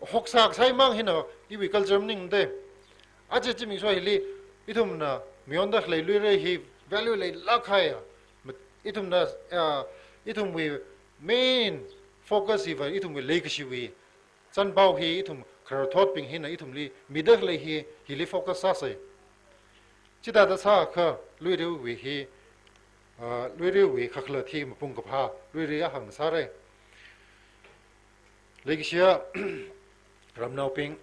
hoksā kasāmang hina, iwui culture maningmade. Aja zimiksho hili, ithumna mayonda khalei Luirei hi value leilāk kahaiya. Mat-, ithumna, ah, ithumwui main focus hiva ithumwui leikashiwui chānpao hi ithum khararthotbing hina ithumli mida khalei hi, hili focus sāsei. Chithāda sāakha Luireiwui hi, ah, Luireiwui kakhalat hi mapung kaphā Luirei akha ngasārei. Leikashiya ramnaobing,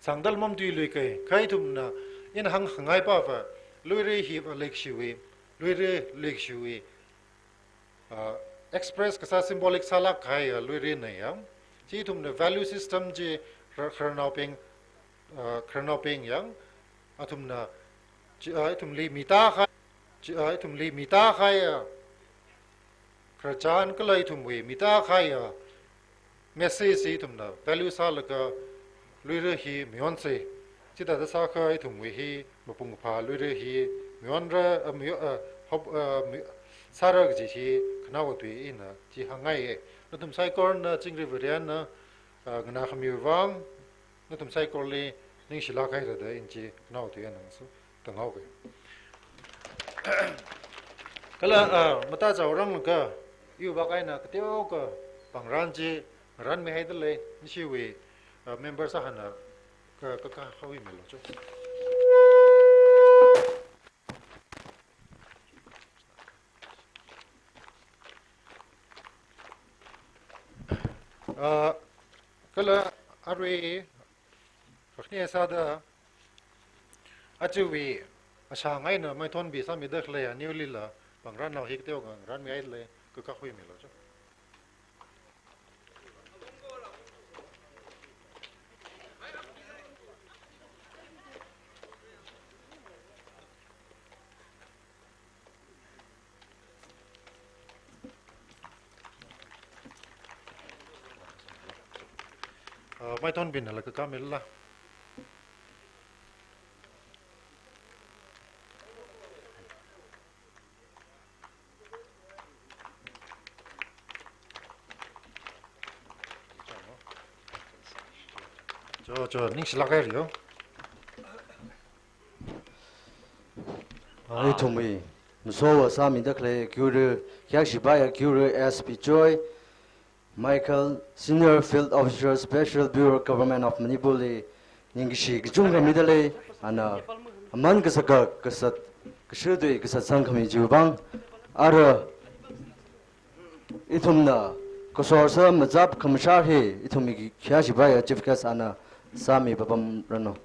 sangdal mamtui luikei, kha ithumna ina hāngkhangai pava, Luirei hiva leikashiwui, Luirei leikashiwui, ah, express kasā, symbolic sālāk kahaiya Luireinei yang. Chi ithumna value system chi kha-, khararnaobing, ah, khararnaobing yang, athumna chi, ah, ithumli mita kahai, chi, ah, ithumli mita kahaiya khararchan kala ithumwui mita kahaiya message hi ithumna value sālaga Luirei hi mayonsei. Chithāda sāakha ithumwui hi mapung kaphā Luirei hi mayonra, ah, mayo-, ah, hop-, ah, mayo-, sāra kaji hi khanaowa tui ina chi hāngngaiye. Nathum saikorana, chingri Varivarana, ah, nganākhamiwui vang, nathum saikorali ningshilāk haira da ina chi khanaowa tui eina ngaso tanghaoke. Kala, ah, matā chaorang ka, iwui vak eina kateokha pāngran chi ngaranmihaida lei, nishiwui, ah, member sāhana ka, ka, kakā khuimilu cho. Ah, kala arui, kakhane sāda, ajawui ashang eina maithonpi sāmida khalei aniwuilila, pāngranao hi kateokha ngaranmihaida lei, kakā khuimilu cho. Ah, maithonpinala kakāmila. Cho, cho, ningshilāk haira yo. Ah, ithumwui mashowa sāmida khalei Guru, khayāshi paiya Guru S P Joy Michael, Senior Field Officer, Special Bureau, Government of Manipur li ningkashi kachungkha mida lei, ana aman kasaka, kasat, kashutui, kasatsang khami chiwui vang, ara ithumna kasorsa mazap khamashar hi, ithumwui khayāshi paiya Chief Guest ana sāmi papamranu.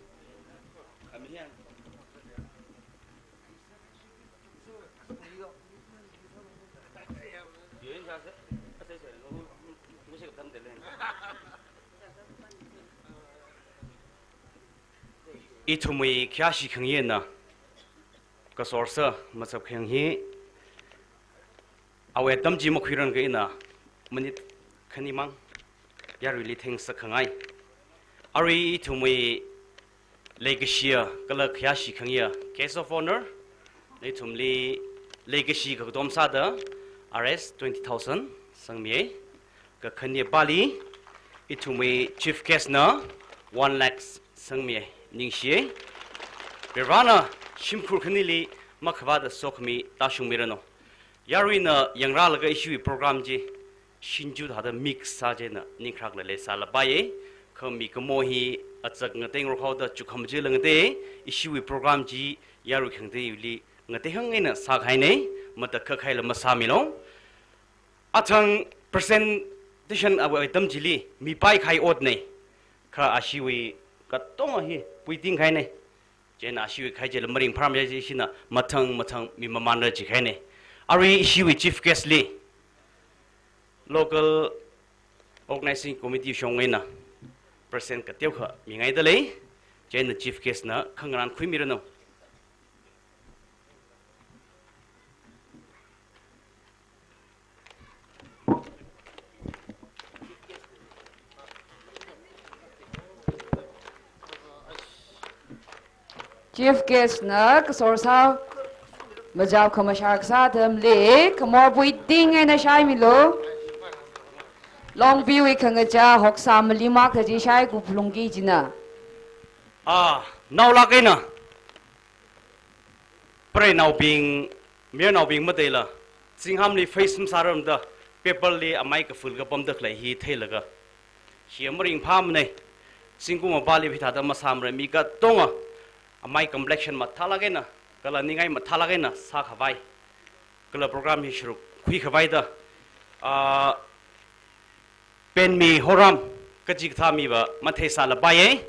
Ithumwui khayāshi khangayena kasorsa mazap khayang hi, awui atam chi makhuiranga eina minute khanimang yaruili theingasak khangai. Arui ithumwui leikashiya kala khayāshi khangaya Guest of Honour, ithumli leikashi kakatom sāda R S twenty thousand sangmiye. Kakhanepali, ithumwui Chief Guest na one lakh sangmiye, ningshiye. Varivarana shimkhur khanili makhavāda sokhami tāshungmiranu. Yaruina yangrālaga ishiwui program chi singju thāda mix sāchina ningkharak lale sālapaiye. Kha mikumo hi achak ngatei ngarokhaoda chukhamajila ngatei, ishiwui program chi yarui khangateili ngatehang eina sākahaina, matakhak haila masāmilu. Athang presentation awui atam chili mipai kahai otna, kha ashiwui katonga hi puiting kahaina. Chieina ashiwui kahai chila maringphāmei china mathang mathang mi mamanra jikahaina. Arui ishiwui chief guest li local organizing committee shong eina present kateokha mingaida lei. Chieina chief guest na khangarān khuimiranu. Chief guest na kasor sā majap khamashar kasā atamli khamor puiting eina shaimilu. Longpiwui khangachā hoksā malimak kaji shai kuplungki jina. Ah, naolak eina preinaobing, mayarnaobing matheila, zinghamli face masāramda, paper li amai kaful kapamda khalei hi theilaga, hi maringphāmana. Zingkum mapāli hithāda masāmara, mi katonga amai complexion mathālak eina, kala ningai mathālak eina sākhavai, kala program hi sharuk khuikhavaida, ah, penmi horam kachikathā miva matheisālapaiya.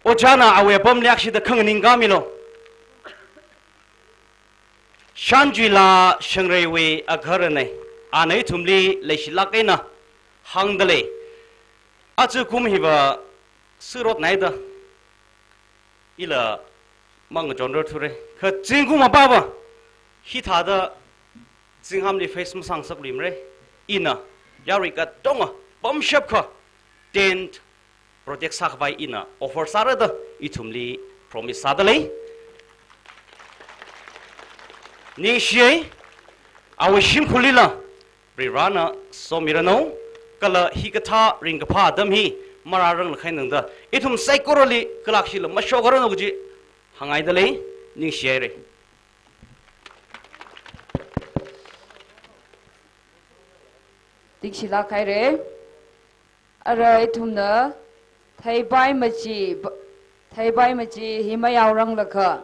Ojāna awui apamli akshida khanganing kamilu. Shanjuila Shangreiwui agaharana, ana ithumli leishilak eina hāngda lei. Aja kum hiva sirot naida ila mangachonrar thura. Kha zingkum mapāva hithāda zinghamli face masāngasakluimara. Ina yarui katonga pamshapkha tent protect sākhavai ina offer sāra da ithumli promise sāda lei. Ningshiya, awui shimkhurlila Varivarana somiranu, kala hikathā ringkaphā atam hi marāranglāk eina tangda ithum saikorali kalakshila mashokranu kaji hāngngaida lei. Ningshihaira. Ningshilāk haira. Ara ithumna theipai machi, theipai machi hi mayaoranglakha,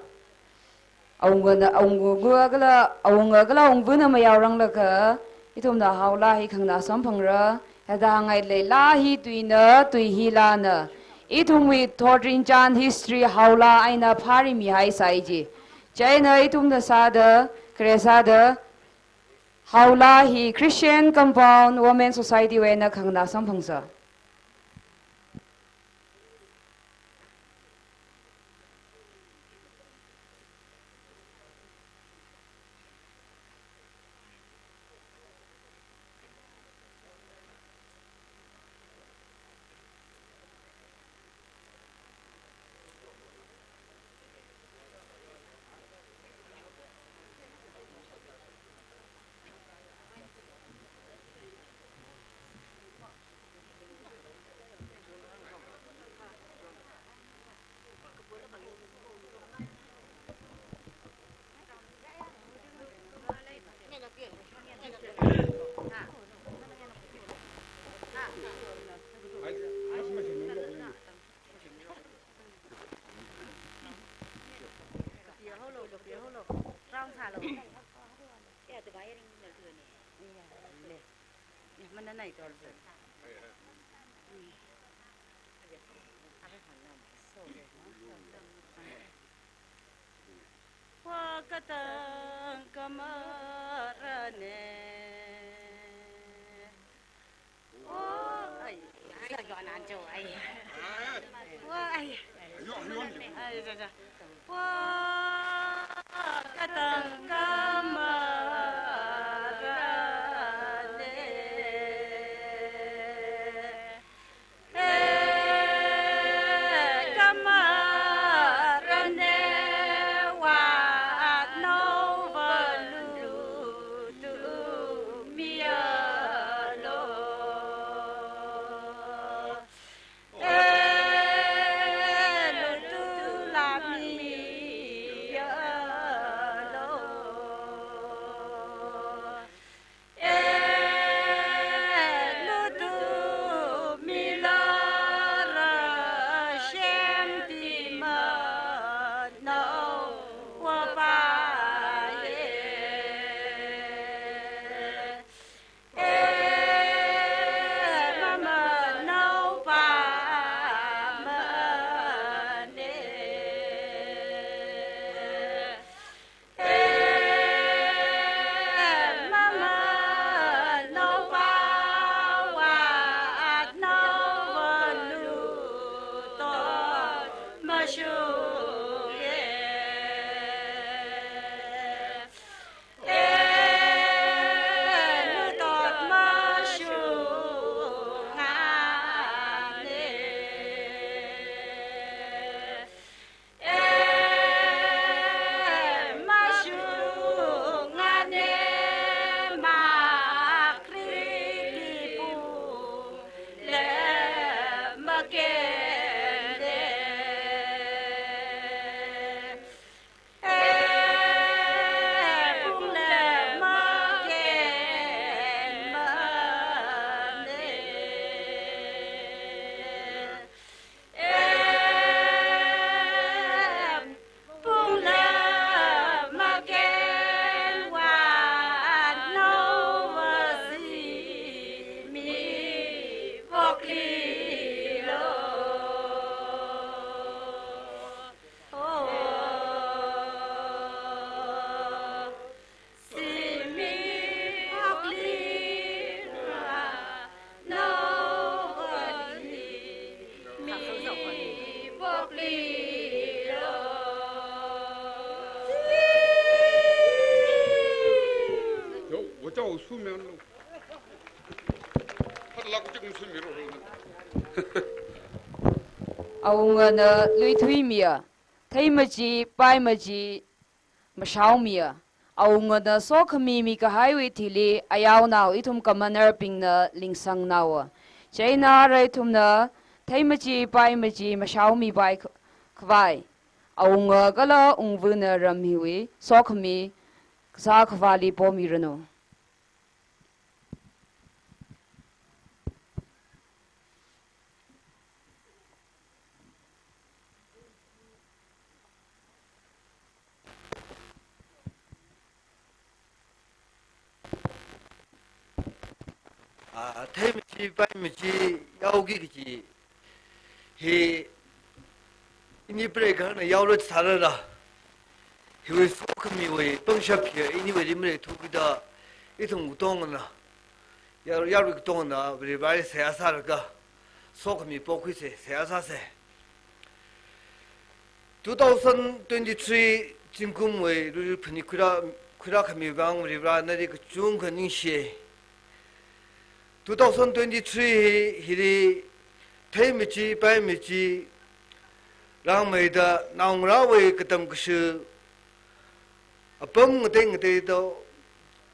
awungana, awunga kala, awunga kala awungvana mayaoranglakha, ithumna haolā hi khanganā samphangra, hithāda hāngngailei, laa hi tuina, tui hi laana. Ithumwui thotrinchān history haolā eina phāri mihaisai ji. Chieina ithumna sāda, khare sāda, haolā hi Christian Compound Women Society wui eina khanganā samphangsa. Wa katang kamarane. Wa, ai. Ai, yo nan jo, ai. Wa, ai. Ai, ja, ja. Wa katang kamarane. Yo, 我叫我苏明路。他的那个这个村民路。Awungana luithuimiya, theimachee paimachee mashaomiya. Awungana sokhami mikahaiwui thili ayaonao ithum commoner bingna lingsangnaowa. Chieina arui ithumna theimachee paimachee mashaomipai kh-, khavai awunga kala wungvana ram hiwui sokhami kasā khavāli pomiranu. Ah, theimachee paimachee yaoki kaji hi ini preikarna yaora sārara. Hiwui sokhamiwui pangshap hiya iniwuili maleithukida ithum katongana, yar-, yarui katongana Varivarali seihā sālaga sokhami pokhuise, seihā sāse. Two thousand twenty-three zingkumwui luilui phanit khuirā, khuirākhami vang Varivara nali kachungkha ningshiye. Two thousand twenty-three hi, hili theimachee paimachee rāngmeida naongarāwui katam kashu apam ngatei ngateida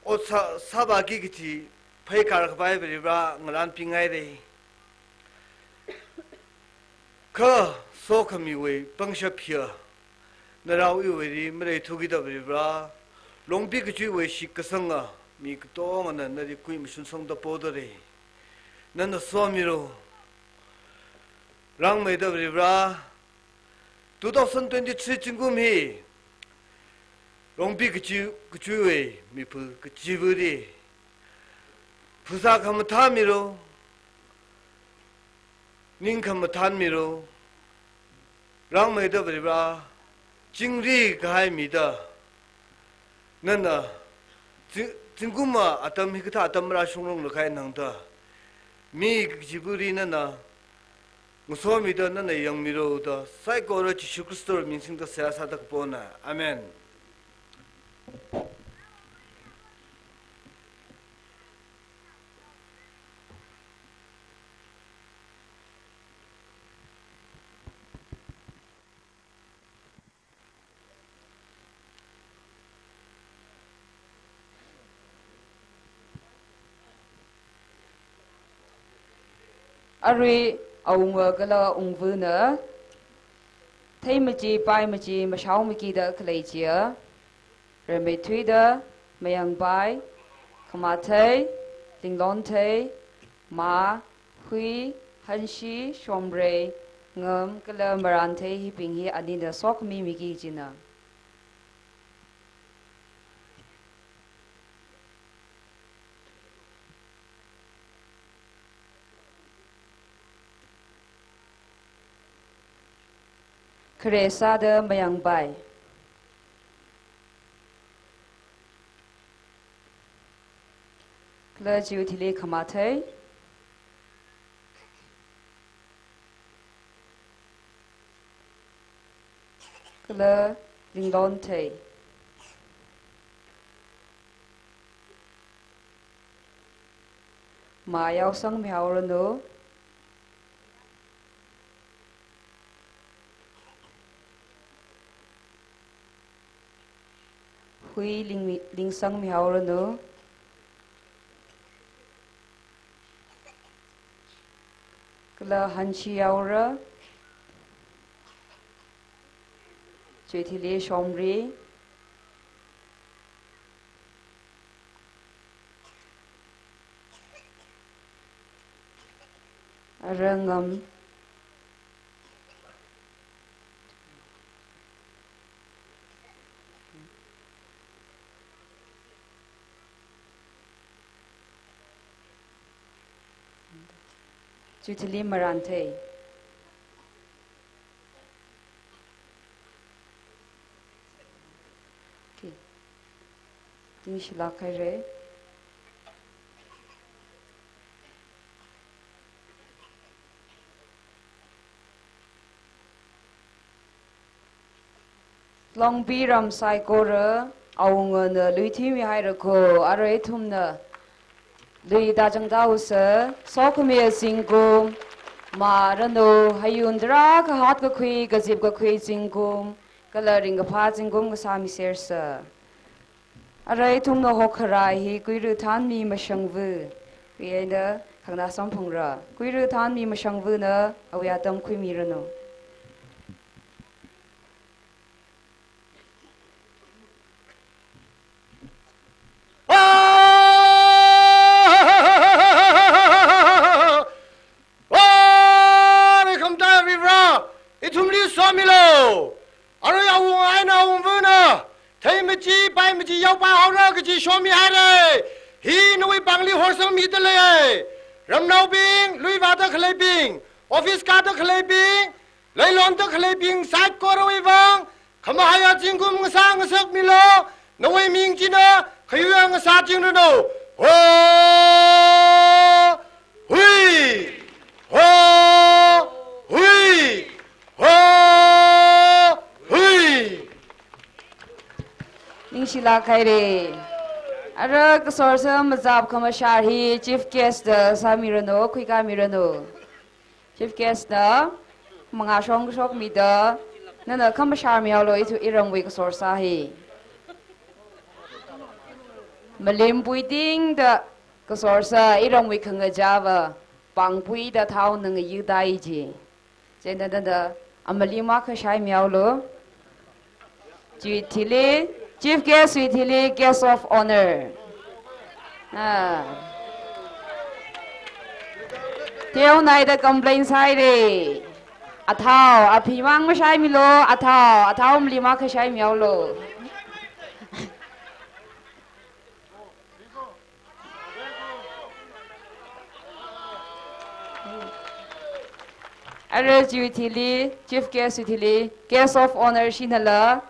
ot sā, sāvāki kaji pheikar khavai Varivara ngarānpinghaire. Kha sokhamiwui pangshap hiya narao iwuili maleithukida Varivara, Longpi kachiwui shitkasanga mi katongana nali kuimashunsangda podare. Nana somilu. Rāngmeida Varivara, two thousand twenty-three zingkum hi Longpi kachi, kachiwui miphu kachivali phasā khamathā milu, ning khamathān milu. Rāngmeida Varivara, chingri kahai mida nana zi-, zingkumva atam hikathā atam marāshungrung lakhai nangda mi kachivali nana ngasomida nana yangmilu da saikora Jishu Khristawui ming singda seihā sāda kapona. Amen. Arui awunga kala wungvana theimachee paimachee mashaomikida khalei chiya, rimeithuida mayangpai, khamathei, linglonthei, mā, hui, hanshi, shomrei, ngam kala marānthei hibing hi anina sokhami miki kajina. Khare sāda mayangpai. Kala chiwui thili khamathei. Kala linglonthei. Mā yaosangmihaoranu. Hui ling-, lingsangmihaoranu. Kala hanshi yaora. Chiwui thili shomri. Ara ngam. Chiwui thili marānthei. Okay. Ningshilāk haire. Longbi ram saikora awungana lui thuimihaira kho, arui ithumna lui tāchangda usa, sokhami zingkum maranu, hayun tarākha hatkakhui, kazipkakhui zingkum, kala ringkaphā zingkum kasāmisersa. Arui ithumna hokkharā hi Kuiru Thanmi Mashangvu. Kuiaina Khangna Samphungra. Kuiru Thanmi Mashangvuna awui atam khuimiranu. Ah! Vare khamtā Varivara, ithumli somilu. Arui awunga eina awungvana, thei machi, pai machi, yaopai haora kaji shomihaira. Hi nawui pāngli horsangmida lei. Ramnaobing, lui vāda khaleibing, office kāda khaleibing, leilonda khaleibing saikorawui vang, khamahaiya zingkum ngasā ngasakmilu, nawui ming china khayuiya ngasā chingranu. Ho! Hui! Ho! Hui! Ho! Hui! Ningshilāk haira. Ara kasorsa mazap khamashar hi chief guest da sāmiranu, khuikāmiranu. Chief guest na mangā shong shokmida, nana khamashar mihaolu ithu iramwui kasorsa hi. Malim puitingda kasorsa iramwui khangachāva pāngpuida thao nangayudai ji. Chieina nana amalim akha shai mihaolu. Chiwui thili, chief guest wui thili, guest of honour. Ah. Teonaida complain sāhaira. Athao, aphi mang mashaimilu, athao, athao malim akha shai mihaolu. Ara chiwui thili, chief guest wui thili, guest of honour shinala,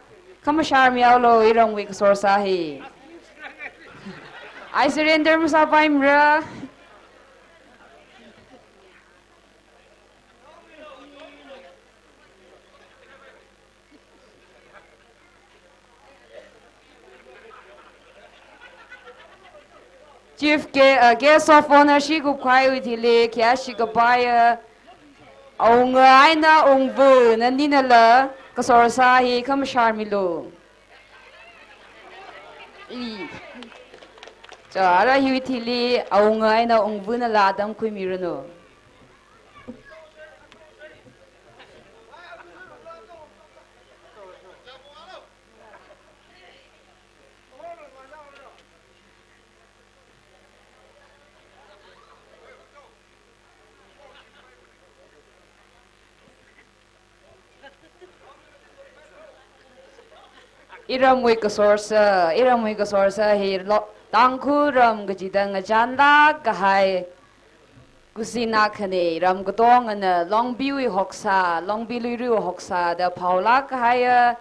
khamashar mihaolu iramwui kasorsa hi. I surrender masāpaimara. Chief gue-, uh, guest of honour shikup kahaiwui thili, khayāshi kapaiya, awunga eina awungva naninala kasorsa hi khamashar milu. I. Cha, ara hiwui thili, awunga eina awungvanala atam khuimiranu. Iramwui kasorsa, iramwui kasorsa hi lo, Tangkhul ram kachida ngachānlāk kahai kusin akhana, ram katongana Longbiwui hoksā, Longbi Luira hoksa da phaolāk kahaiya,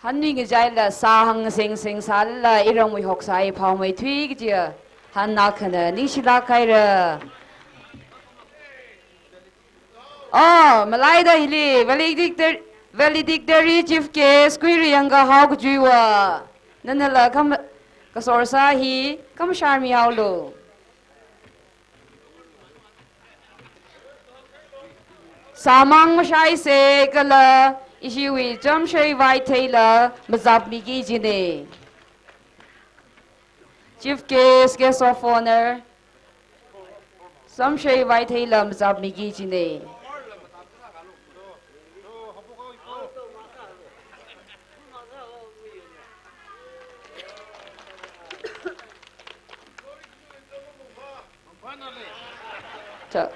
hanmi ngachaila sāhang seng seng sālala iramwui hoksā hi phaomeithui kajiya han akhana, ningshilāk haira. Oh, malaida hili, valedictor-, valedictory chief guest, Kuiru Yangkahao Kachui va. Nanala kham-, kasorsa hi khamashar mihaolu. Sāmang mashaisa kala, ishiwui Chamshei Vaitheila mazapmiki kajina. Chief guest, guest of honour, Chamshei Vaitheila mazapmiki kajina. Cha.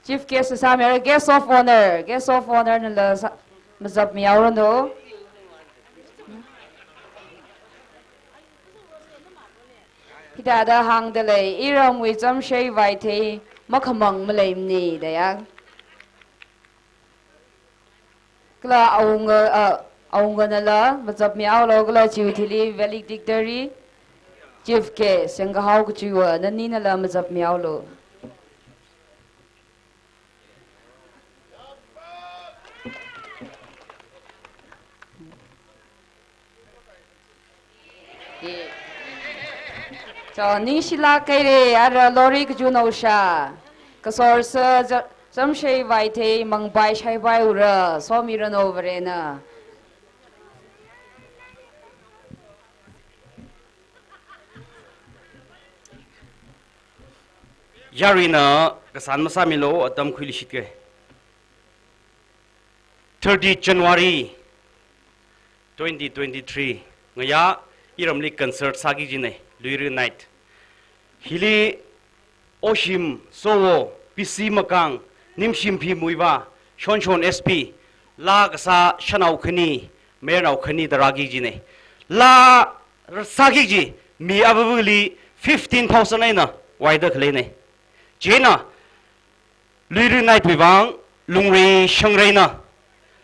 Chief guest sāmira, guest of honour, guest of honour nala sā-, mazapmihaoranu. Hithāda hāngda lei, iramwui Chamshei Vaithei makhamang maleimana da ya. Kala awunga, ah, awunganala mazapmihaolu, kala chiwui thili valedictory chief guest Yangkahao Kachui va, naninala mazapmihaolu. Chao, ningshilāk haira, ara lori kachunao sha. Kasor sir Ja-, Jamshei Vaithei, Mangbai Shaibai Ura, somiranu Varena. Yaruina kasān masāmilu, atam khuilishit ke. Thirty January twenty twenty-three ngayā iramli concert sāki kajina, Luira Night. Hili Oshim Sowo, P C Makang, Nimshimphi Muivah, Shonshon S P, laa kasā shanao khani, mayarnao khani da rāki kajina. Laa sāki kaji mi avāva̱li fifteen thousand eina vaida khaleina. Chieina Luira Night wui vang Lungri Shangreina,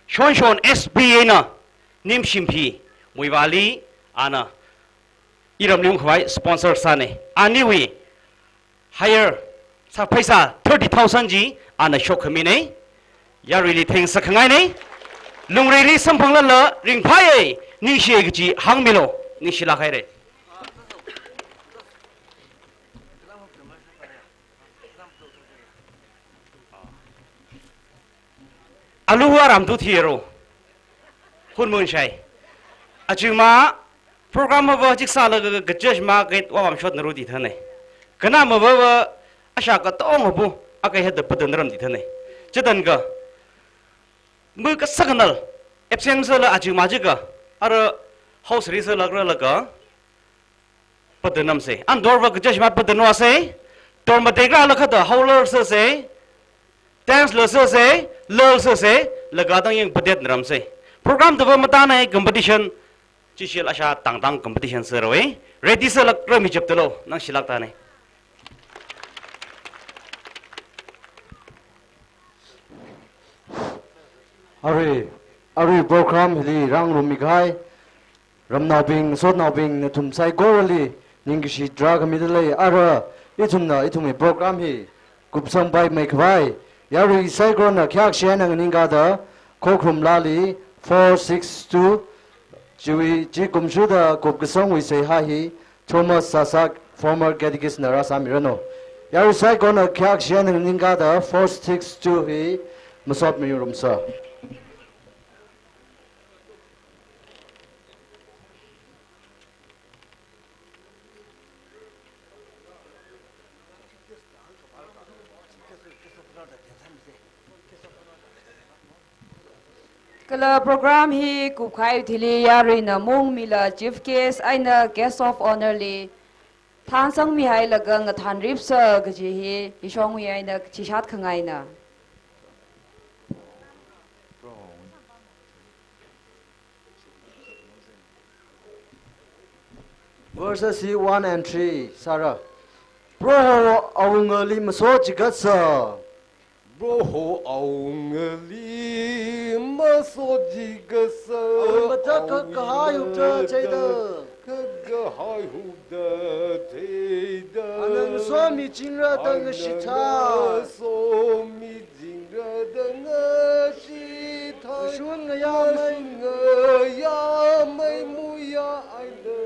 Shonshon S P eina Nimshimphi Muivahli ana iramli ungkhavai sponsor sāna. Aniwui hire sā pheisā thirty thousand chi ana shokhamina. Yaruili theng sākhangaina. Lungrili samphanglala ringphāya, ningshiya kaji hāngmilu. Ningshilāk haira. Alu aram tu thiro. Hun mun shai. Achingma program mava chik sālaga kachashma kait wawam shot naru di thane. Kana mava va asha katonga bu akai hada padan ram di thane. Chitanga. Mu kasak nal absent sāla achingma chika. Ara house ri sālaga laga. Padan namsa. An dorva kachashma padan wasa. Dorma degra lakhada haular sāsa. Dance la sāsa, lal sāsa, laga tang yang padet naramsa. Program tava matāna competition, chishil asha tangtang competition sāra. Ready sālāk rami chaptalo, ningshilāk tāna. Arui, arui program hili rāngarummikahai ramnaobing, sotnaobing, nathum saikorali ningkashi tarākha mida lei. Ara, ithumna, ithumwui program hi kupsangpaimei khavai. Yarui saikorana khayākshi eina nganingkada, Khokharum Laali four six two, chiwui, chi kumshuda kupkasangwui seihā hi, Thomas Sasak, former catechist na rāsāmiranu. Yarui saikorana khayākshi eina nganingkada, four six two hi masotmirumsa. Kala program hi kupkahai thili yaruina maungmila chief guest eina guest of honour li thansangmihailaga ngathanripsa kaji hi ishongwui eina chishat khangaina. Verses one and three, sāra. Proho awungali maso chigatsa. Proho awungali maso chigatsa. Awui matakhak kahai hupta theida. Kahai hupta theida. Ana ngasomi chingra da ngashitha. Ana ngasomi chingra da ngashitha. Ngashun ngayāmei. Ngashun ngayāmei muiya eina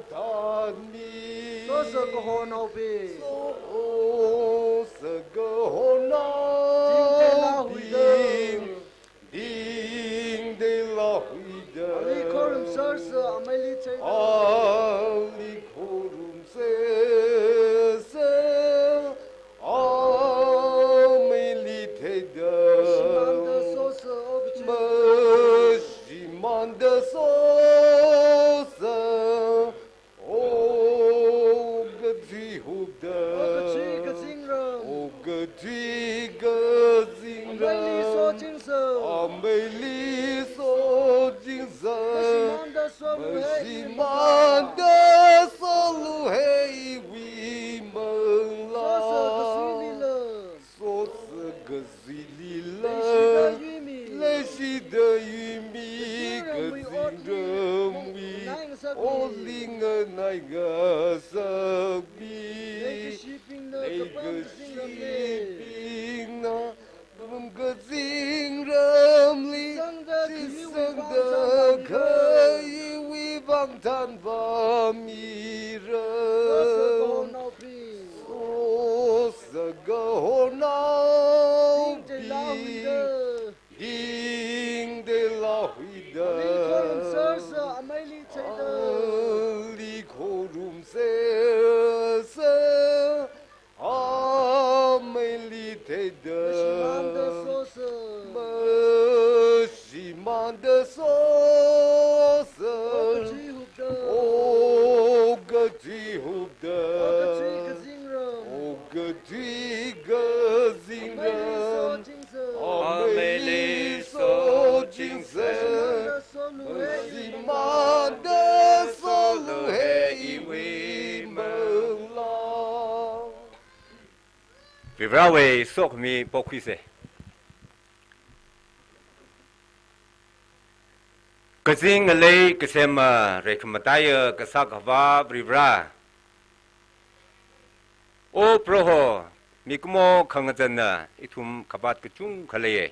thanmi. Sosa kahonaobing. Sosa kahonaobing. Tingteila huida. Tingteila huida. Ali khorumsersa ameili theida. Ali khorumsersa ameili theida. Mashimānda sosa okathui. Mashimānda sosa okathui hupta. Okathui kazingram. Okathui kazingram. Ameili sochingsa. Ameili sochingsa. Mashimānda solu heiwui manglā. Mashimānda solu heiwui manglā. Sosa kazuilila. Sosa kazuilila. Leishida yuimi. Leishida yuimi. Kazingramwui. Kazingramwui. Nai ngasakmi. Oli nganai ngasakmi. Leikashibingna. Leikashibingna. Kapam kazingramli. Kapam kazingramli. Sangda khayuiwui vang thanvāmira. Sangda khayuiwui vang thanvāmira. Sosa kaho Huida. Ali khorumsersa, ameili theida. Ali khorumsersa, ameili theida. Mashimānda sosa. Mashimānda sosa. O kathi hupda. O kathi hupda. O kathi kazingram. O kathi kazingram. Ameili sochingsa. Ameili sochingsa. Mashimānda solu he. Mashimānda solu he iwui manglā. Varivarāwui sokhami pokhuise. Kazing ngalei kasema reikhamataiya Kasā Akhava Varivarā. O Proho, mikumo khangazanna ithum khavāt kachungkha leiye.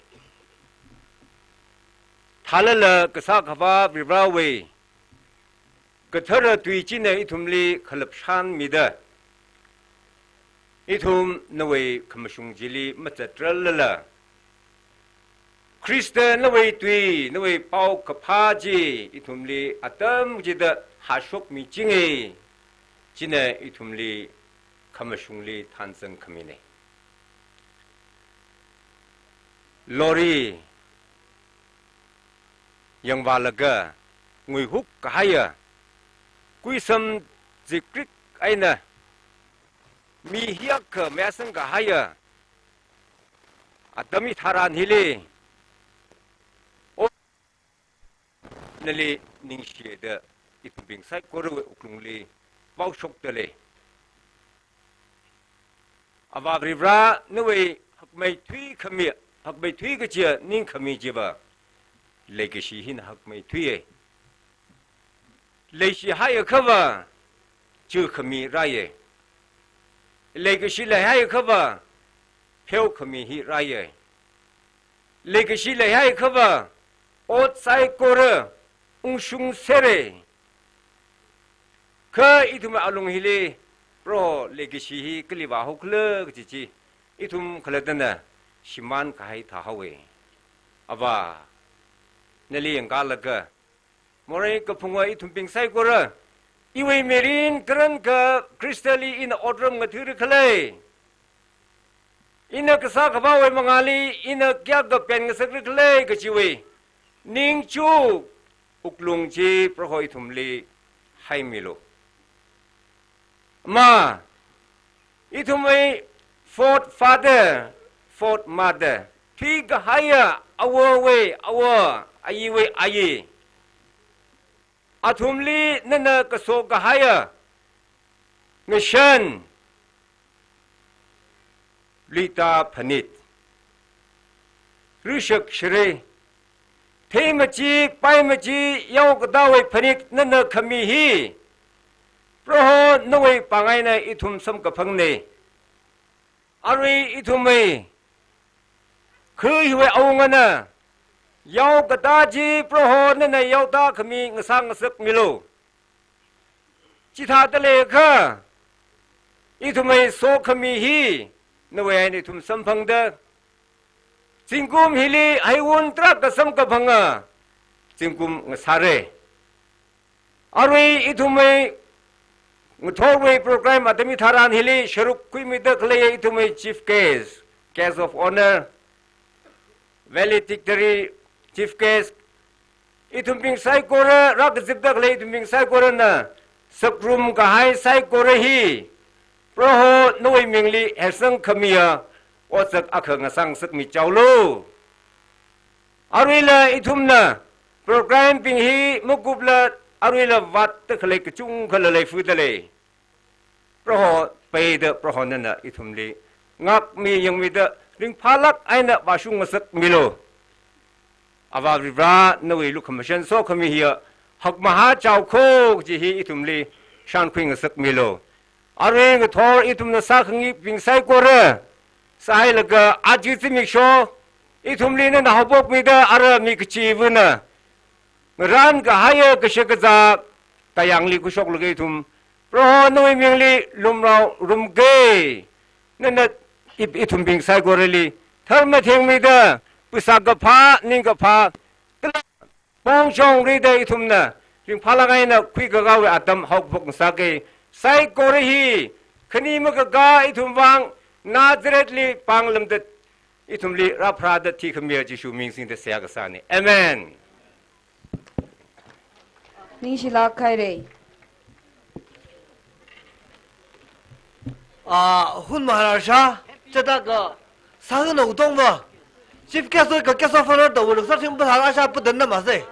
Thālala Kasā Akhava Varivarāwui kathara tui china ithumli khalapshan mida, ithum nawui khamashung chili mazatrarlala, Khrista nawui tui, nawui paokaphā chi ithumli atam chida hāshokmichinge, china ithumli khamashungli thanzang khamine. Lorry yangvālaga nguihuk kahaiya, kuisam zikrik eina mi hiyākha mayasang kahaiya atam hitharan hili, O, nali ningshida ithumbing saikorawui wuklungli vaoshokda lei. Avā Varivarā, nawui hakmeithui khami, hakmeithui kachiya ningkhami chiva leikashi hina hakmeithuiye. Leishihaiakhava chukhami rāye. Leikashi leihaiakhava pheokhami hi rāye. Leikashi leihaiakhava ot saikora ungshungsere. Kha ithum alung hili Proho leikashi hi kali vāhaokhala kaji chi ithum khalattana shimān kahai thāhaowe. Avā, nali yangkalaga, morei kaphunga ithumbing saikora, iwui mirin karankha Khristali ina otram ngathara khalei, ina Kasā Akhavawui mangāli ina kayākha pen ngasakra khalei kajiwui ningchuk wuklung chi Proho ithumli haimilu. Ma, ithumwui fourth father, fourth mother, thuikahaiya awawui awa, ayiwui ayi, athumli nana kaso kahaiya ngashan, luita phanit, rishak shirei, theimachi, paimachi, yaokatawui phanit nana khami hi Proho nawui pāng eina ithum samkaphangne. Arui ithumwui kha hiwui awungana yaokata chi Proho nana yaota khami ngasā ngasakmilu. Chithāda leiakha, ithumwui sokhami hi nawui eina ithum samphangda, zingkum hili heiwun tarākha samkaphanga zingkum ngasāre. Arui ithumwui ngathorwui program atam hitharan hili sharuk khuimida khaleiya ithumwui chief guest, guest of honour, valedictory, chief guest, ithumbing saikora, rākazipda khalei ithumbing saikorana sakrum kahai saikora hi Proho nawui mingli heisang khamiya otsak akha ngasā ngasakmichaolu. Aruila ithumna program bing hi makupla aruila vātda khalei kachungkhala leifada lei. Proho peida Proho nana ithumli ngākmi yangmida ringphālāk eina vāshung ngasakmilu. Avā Varivarā nawui lukhamashan sokhami hiya hakmahā chaokho kaji hi ithumli shānkhui ngasakmilu. Arui ngathor ithumna sākhangibing saikora sāhailaga aja zimiksho ithumli nana haophokmida ara mi kachivana ngarān kahaiya kashakazā tayāngli khuishoklaga ithum Proho nawui mingli lumrao rumge. Nana ip ithumbing saikorali tharmathengmida, phasā kaphā, ning kaphā, kala pongchong rida ithumna ringphālāk eina khuikakāwui atam haophok ngasaka. Saikora hi khani makakā ithum vang Nazarethli pānglamda ithumli rāpharāda thikhamiya Jishu ming singda seihā kasāna. Amen. Ningshilāk haira. Ah, Hun Maharaja, chithākha Sahana Utongva, Chief Guest wui ka guest of honour tawui luksa thing pathā asha padan na masei.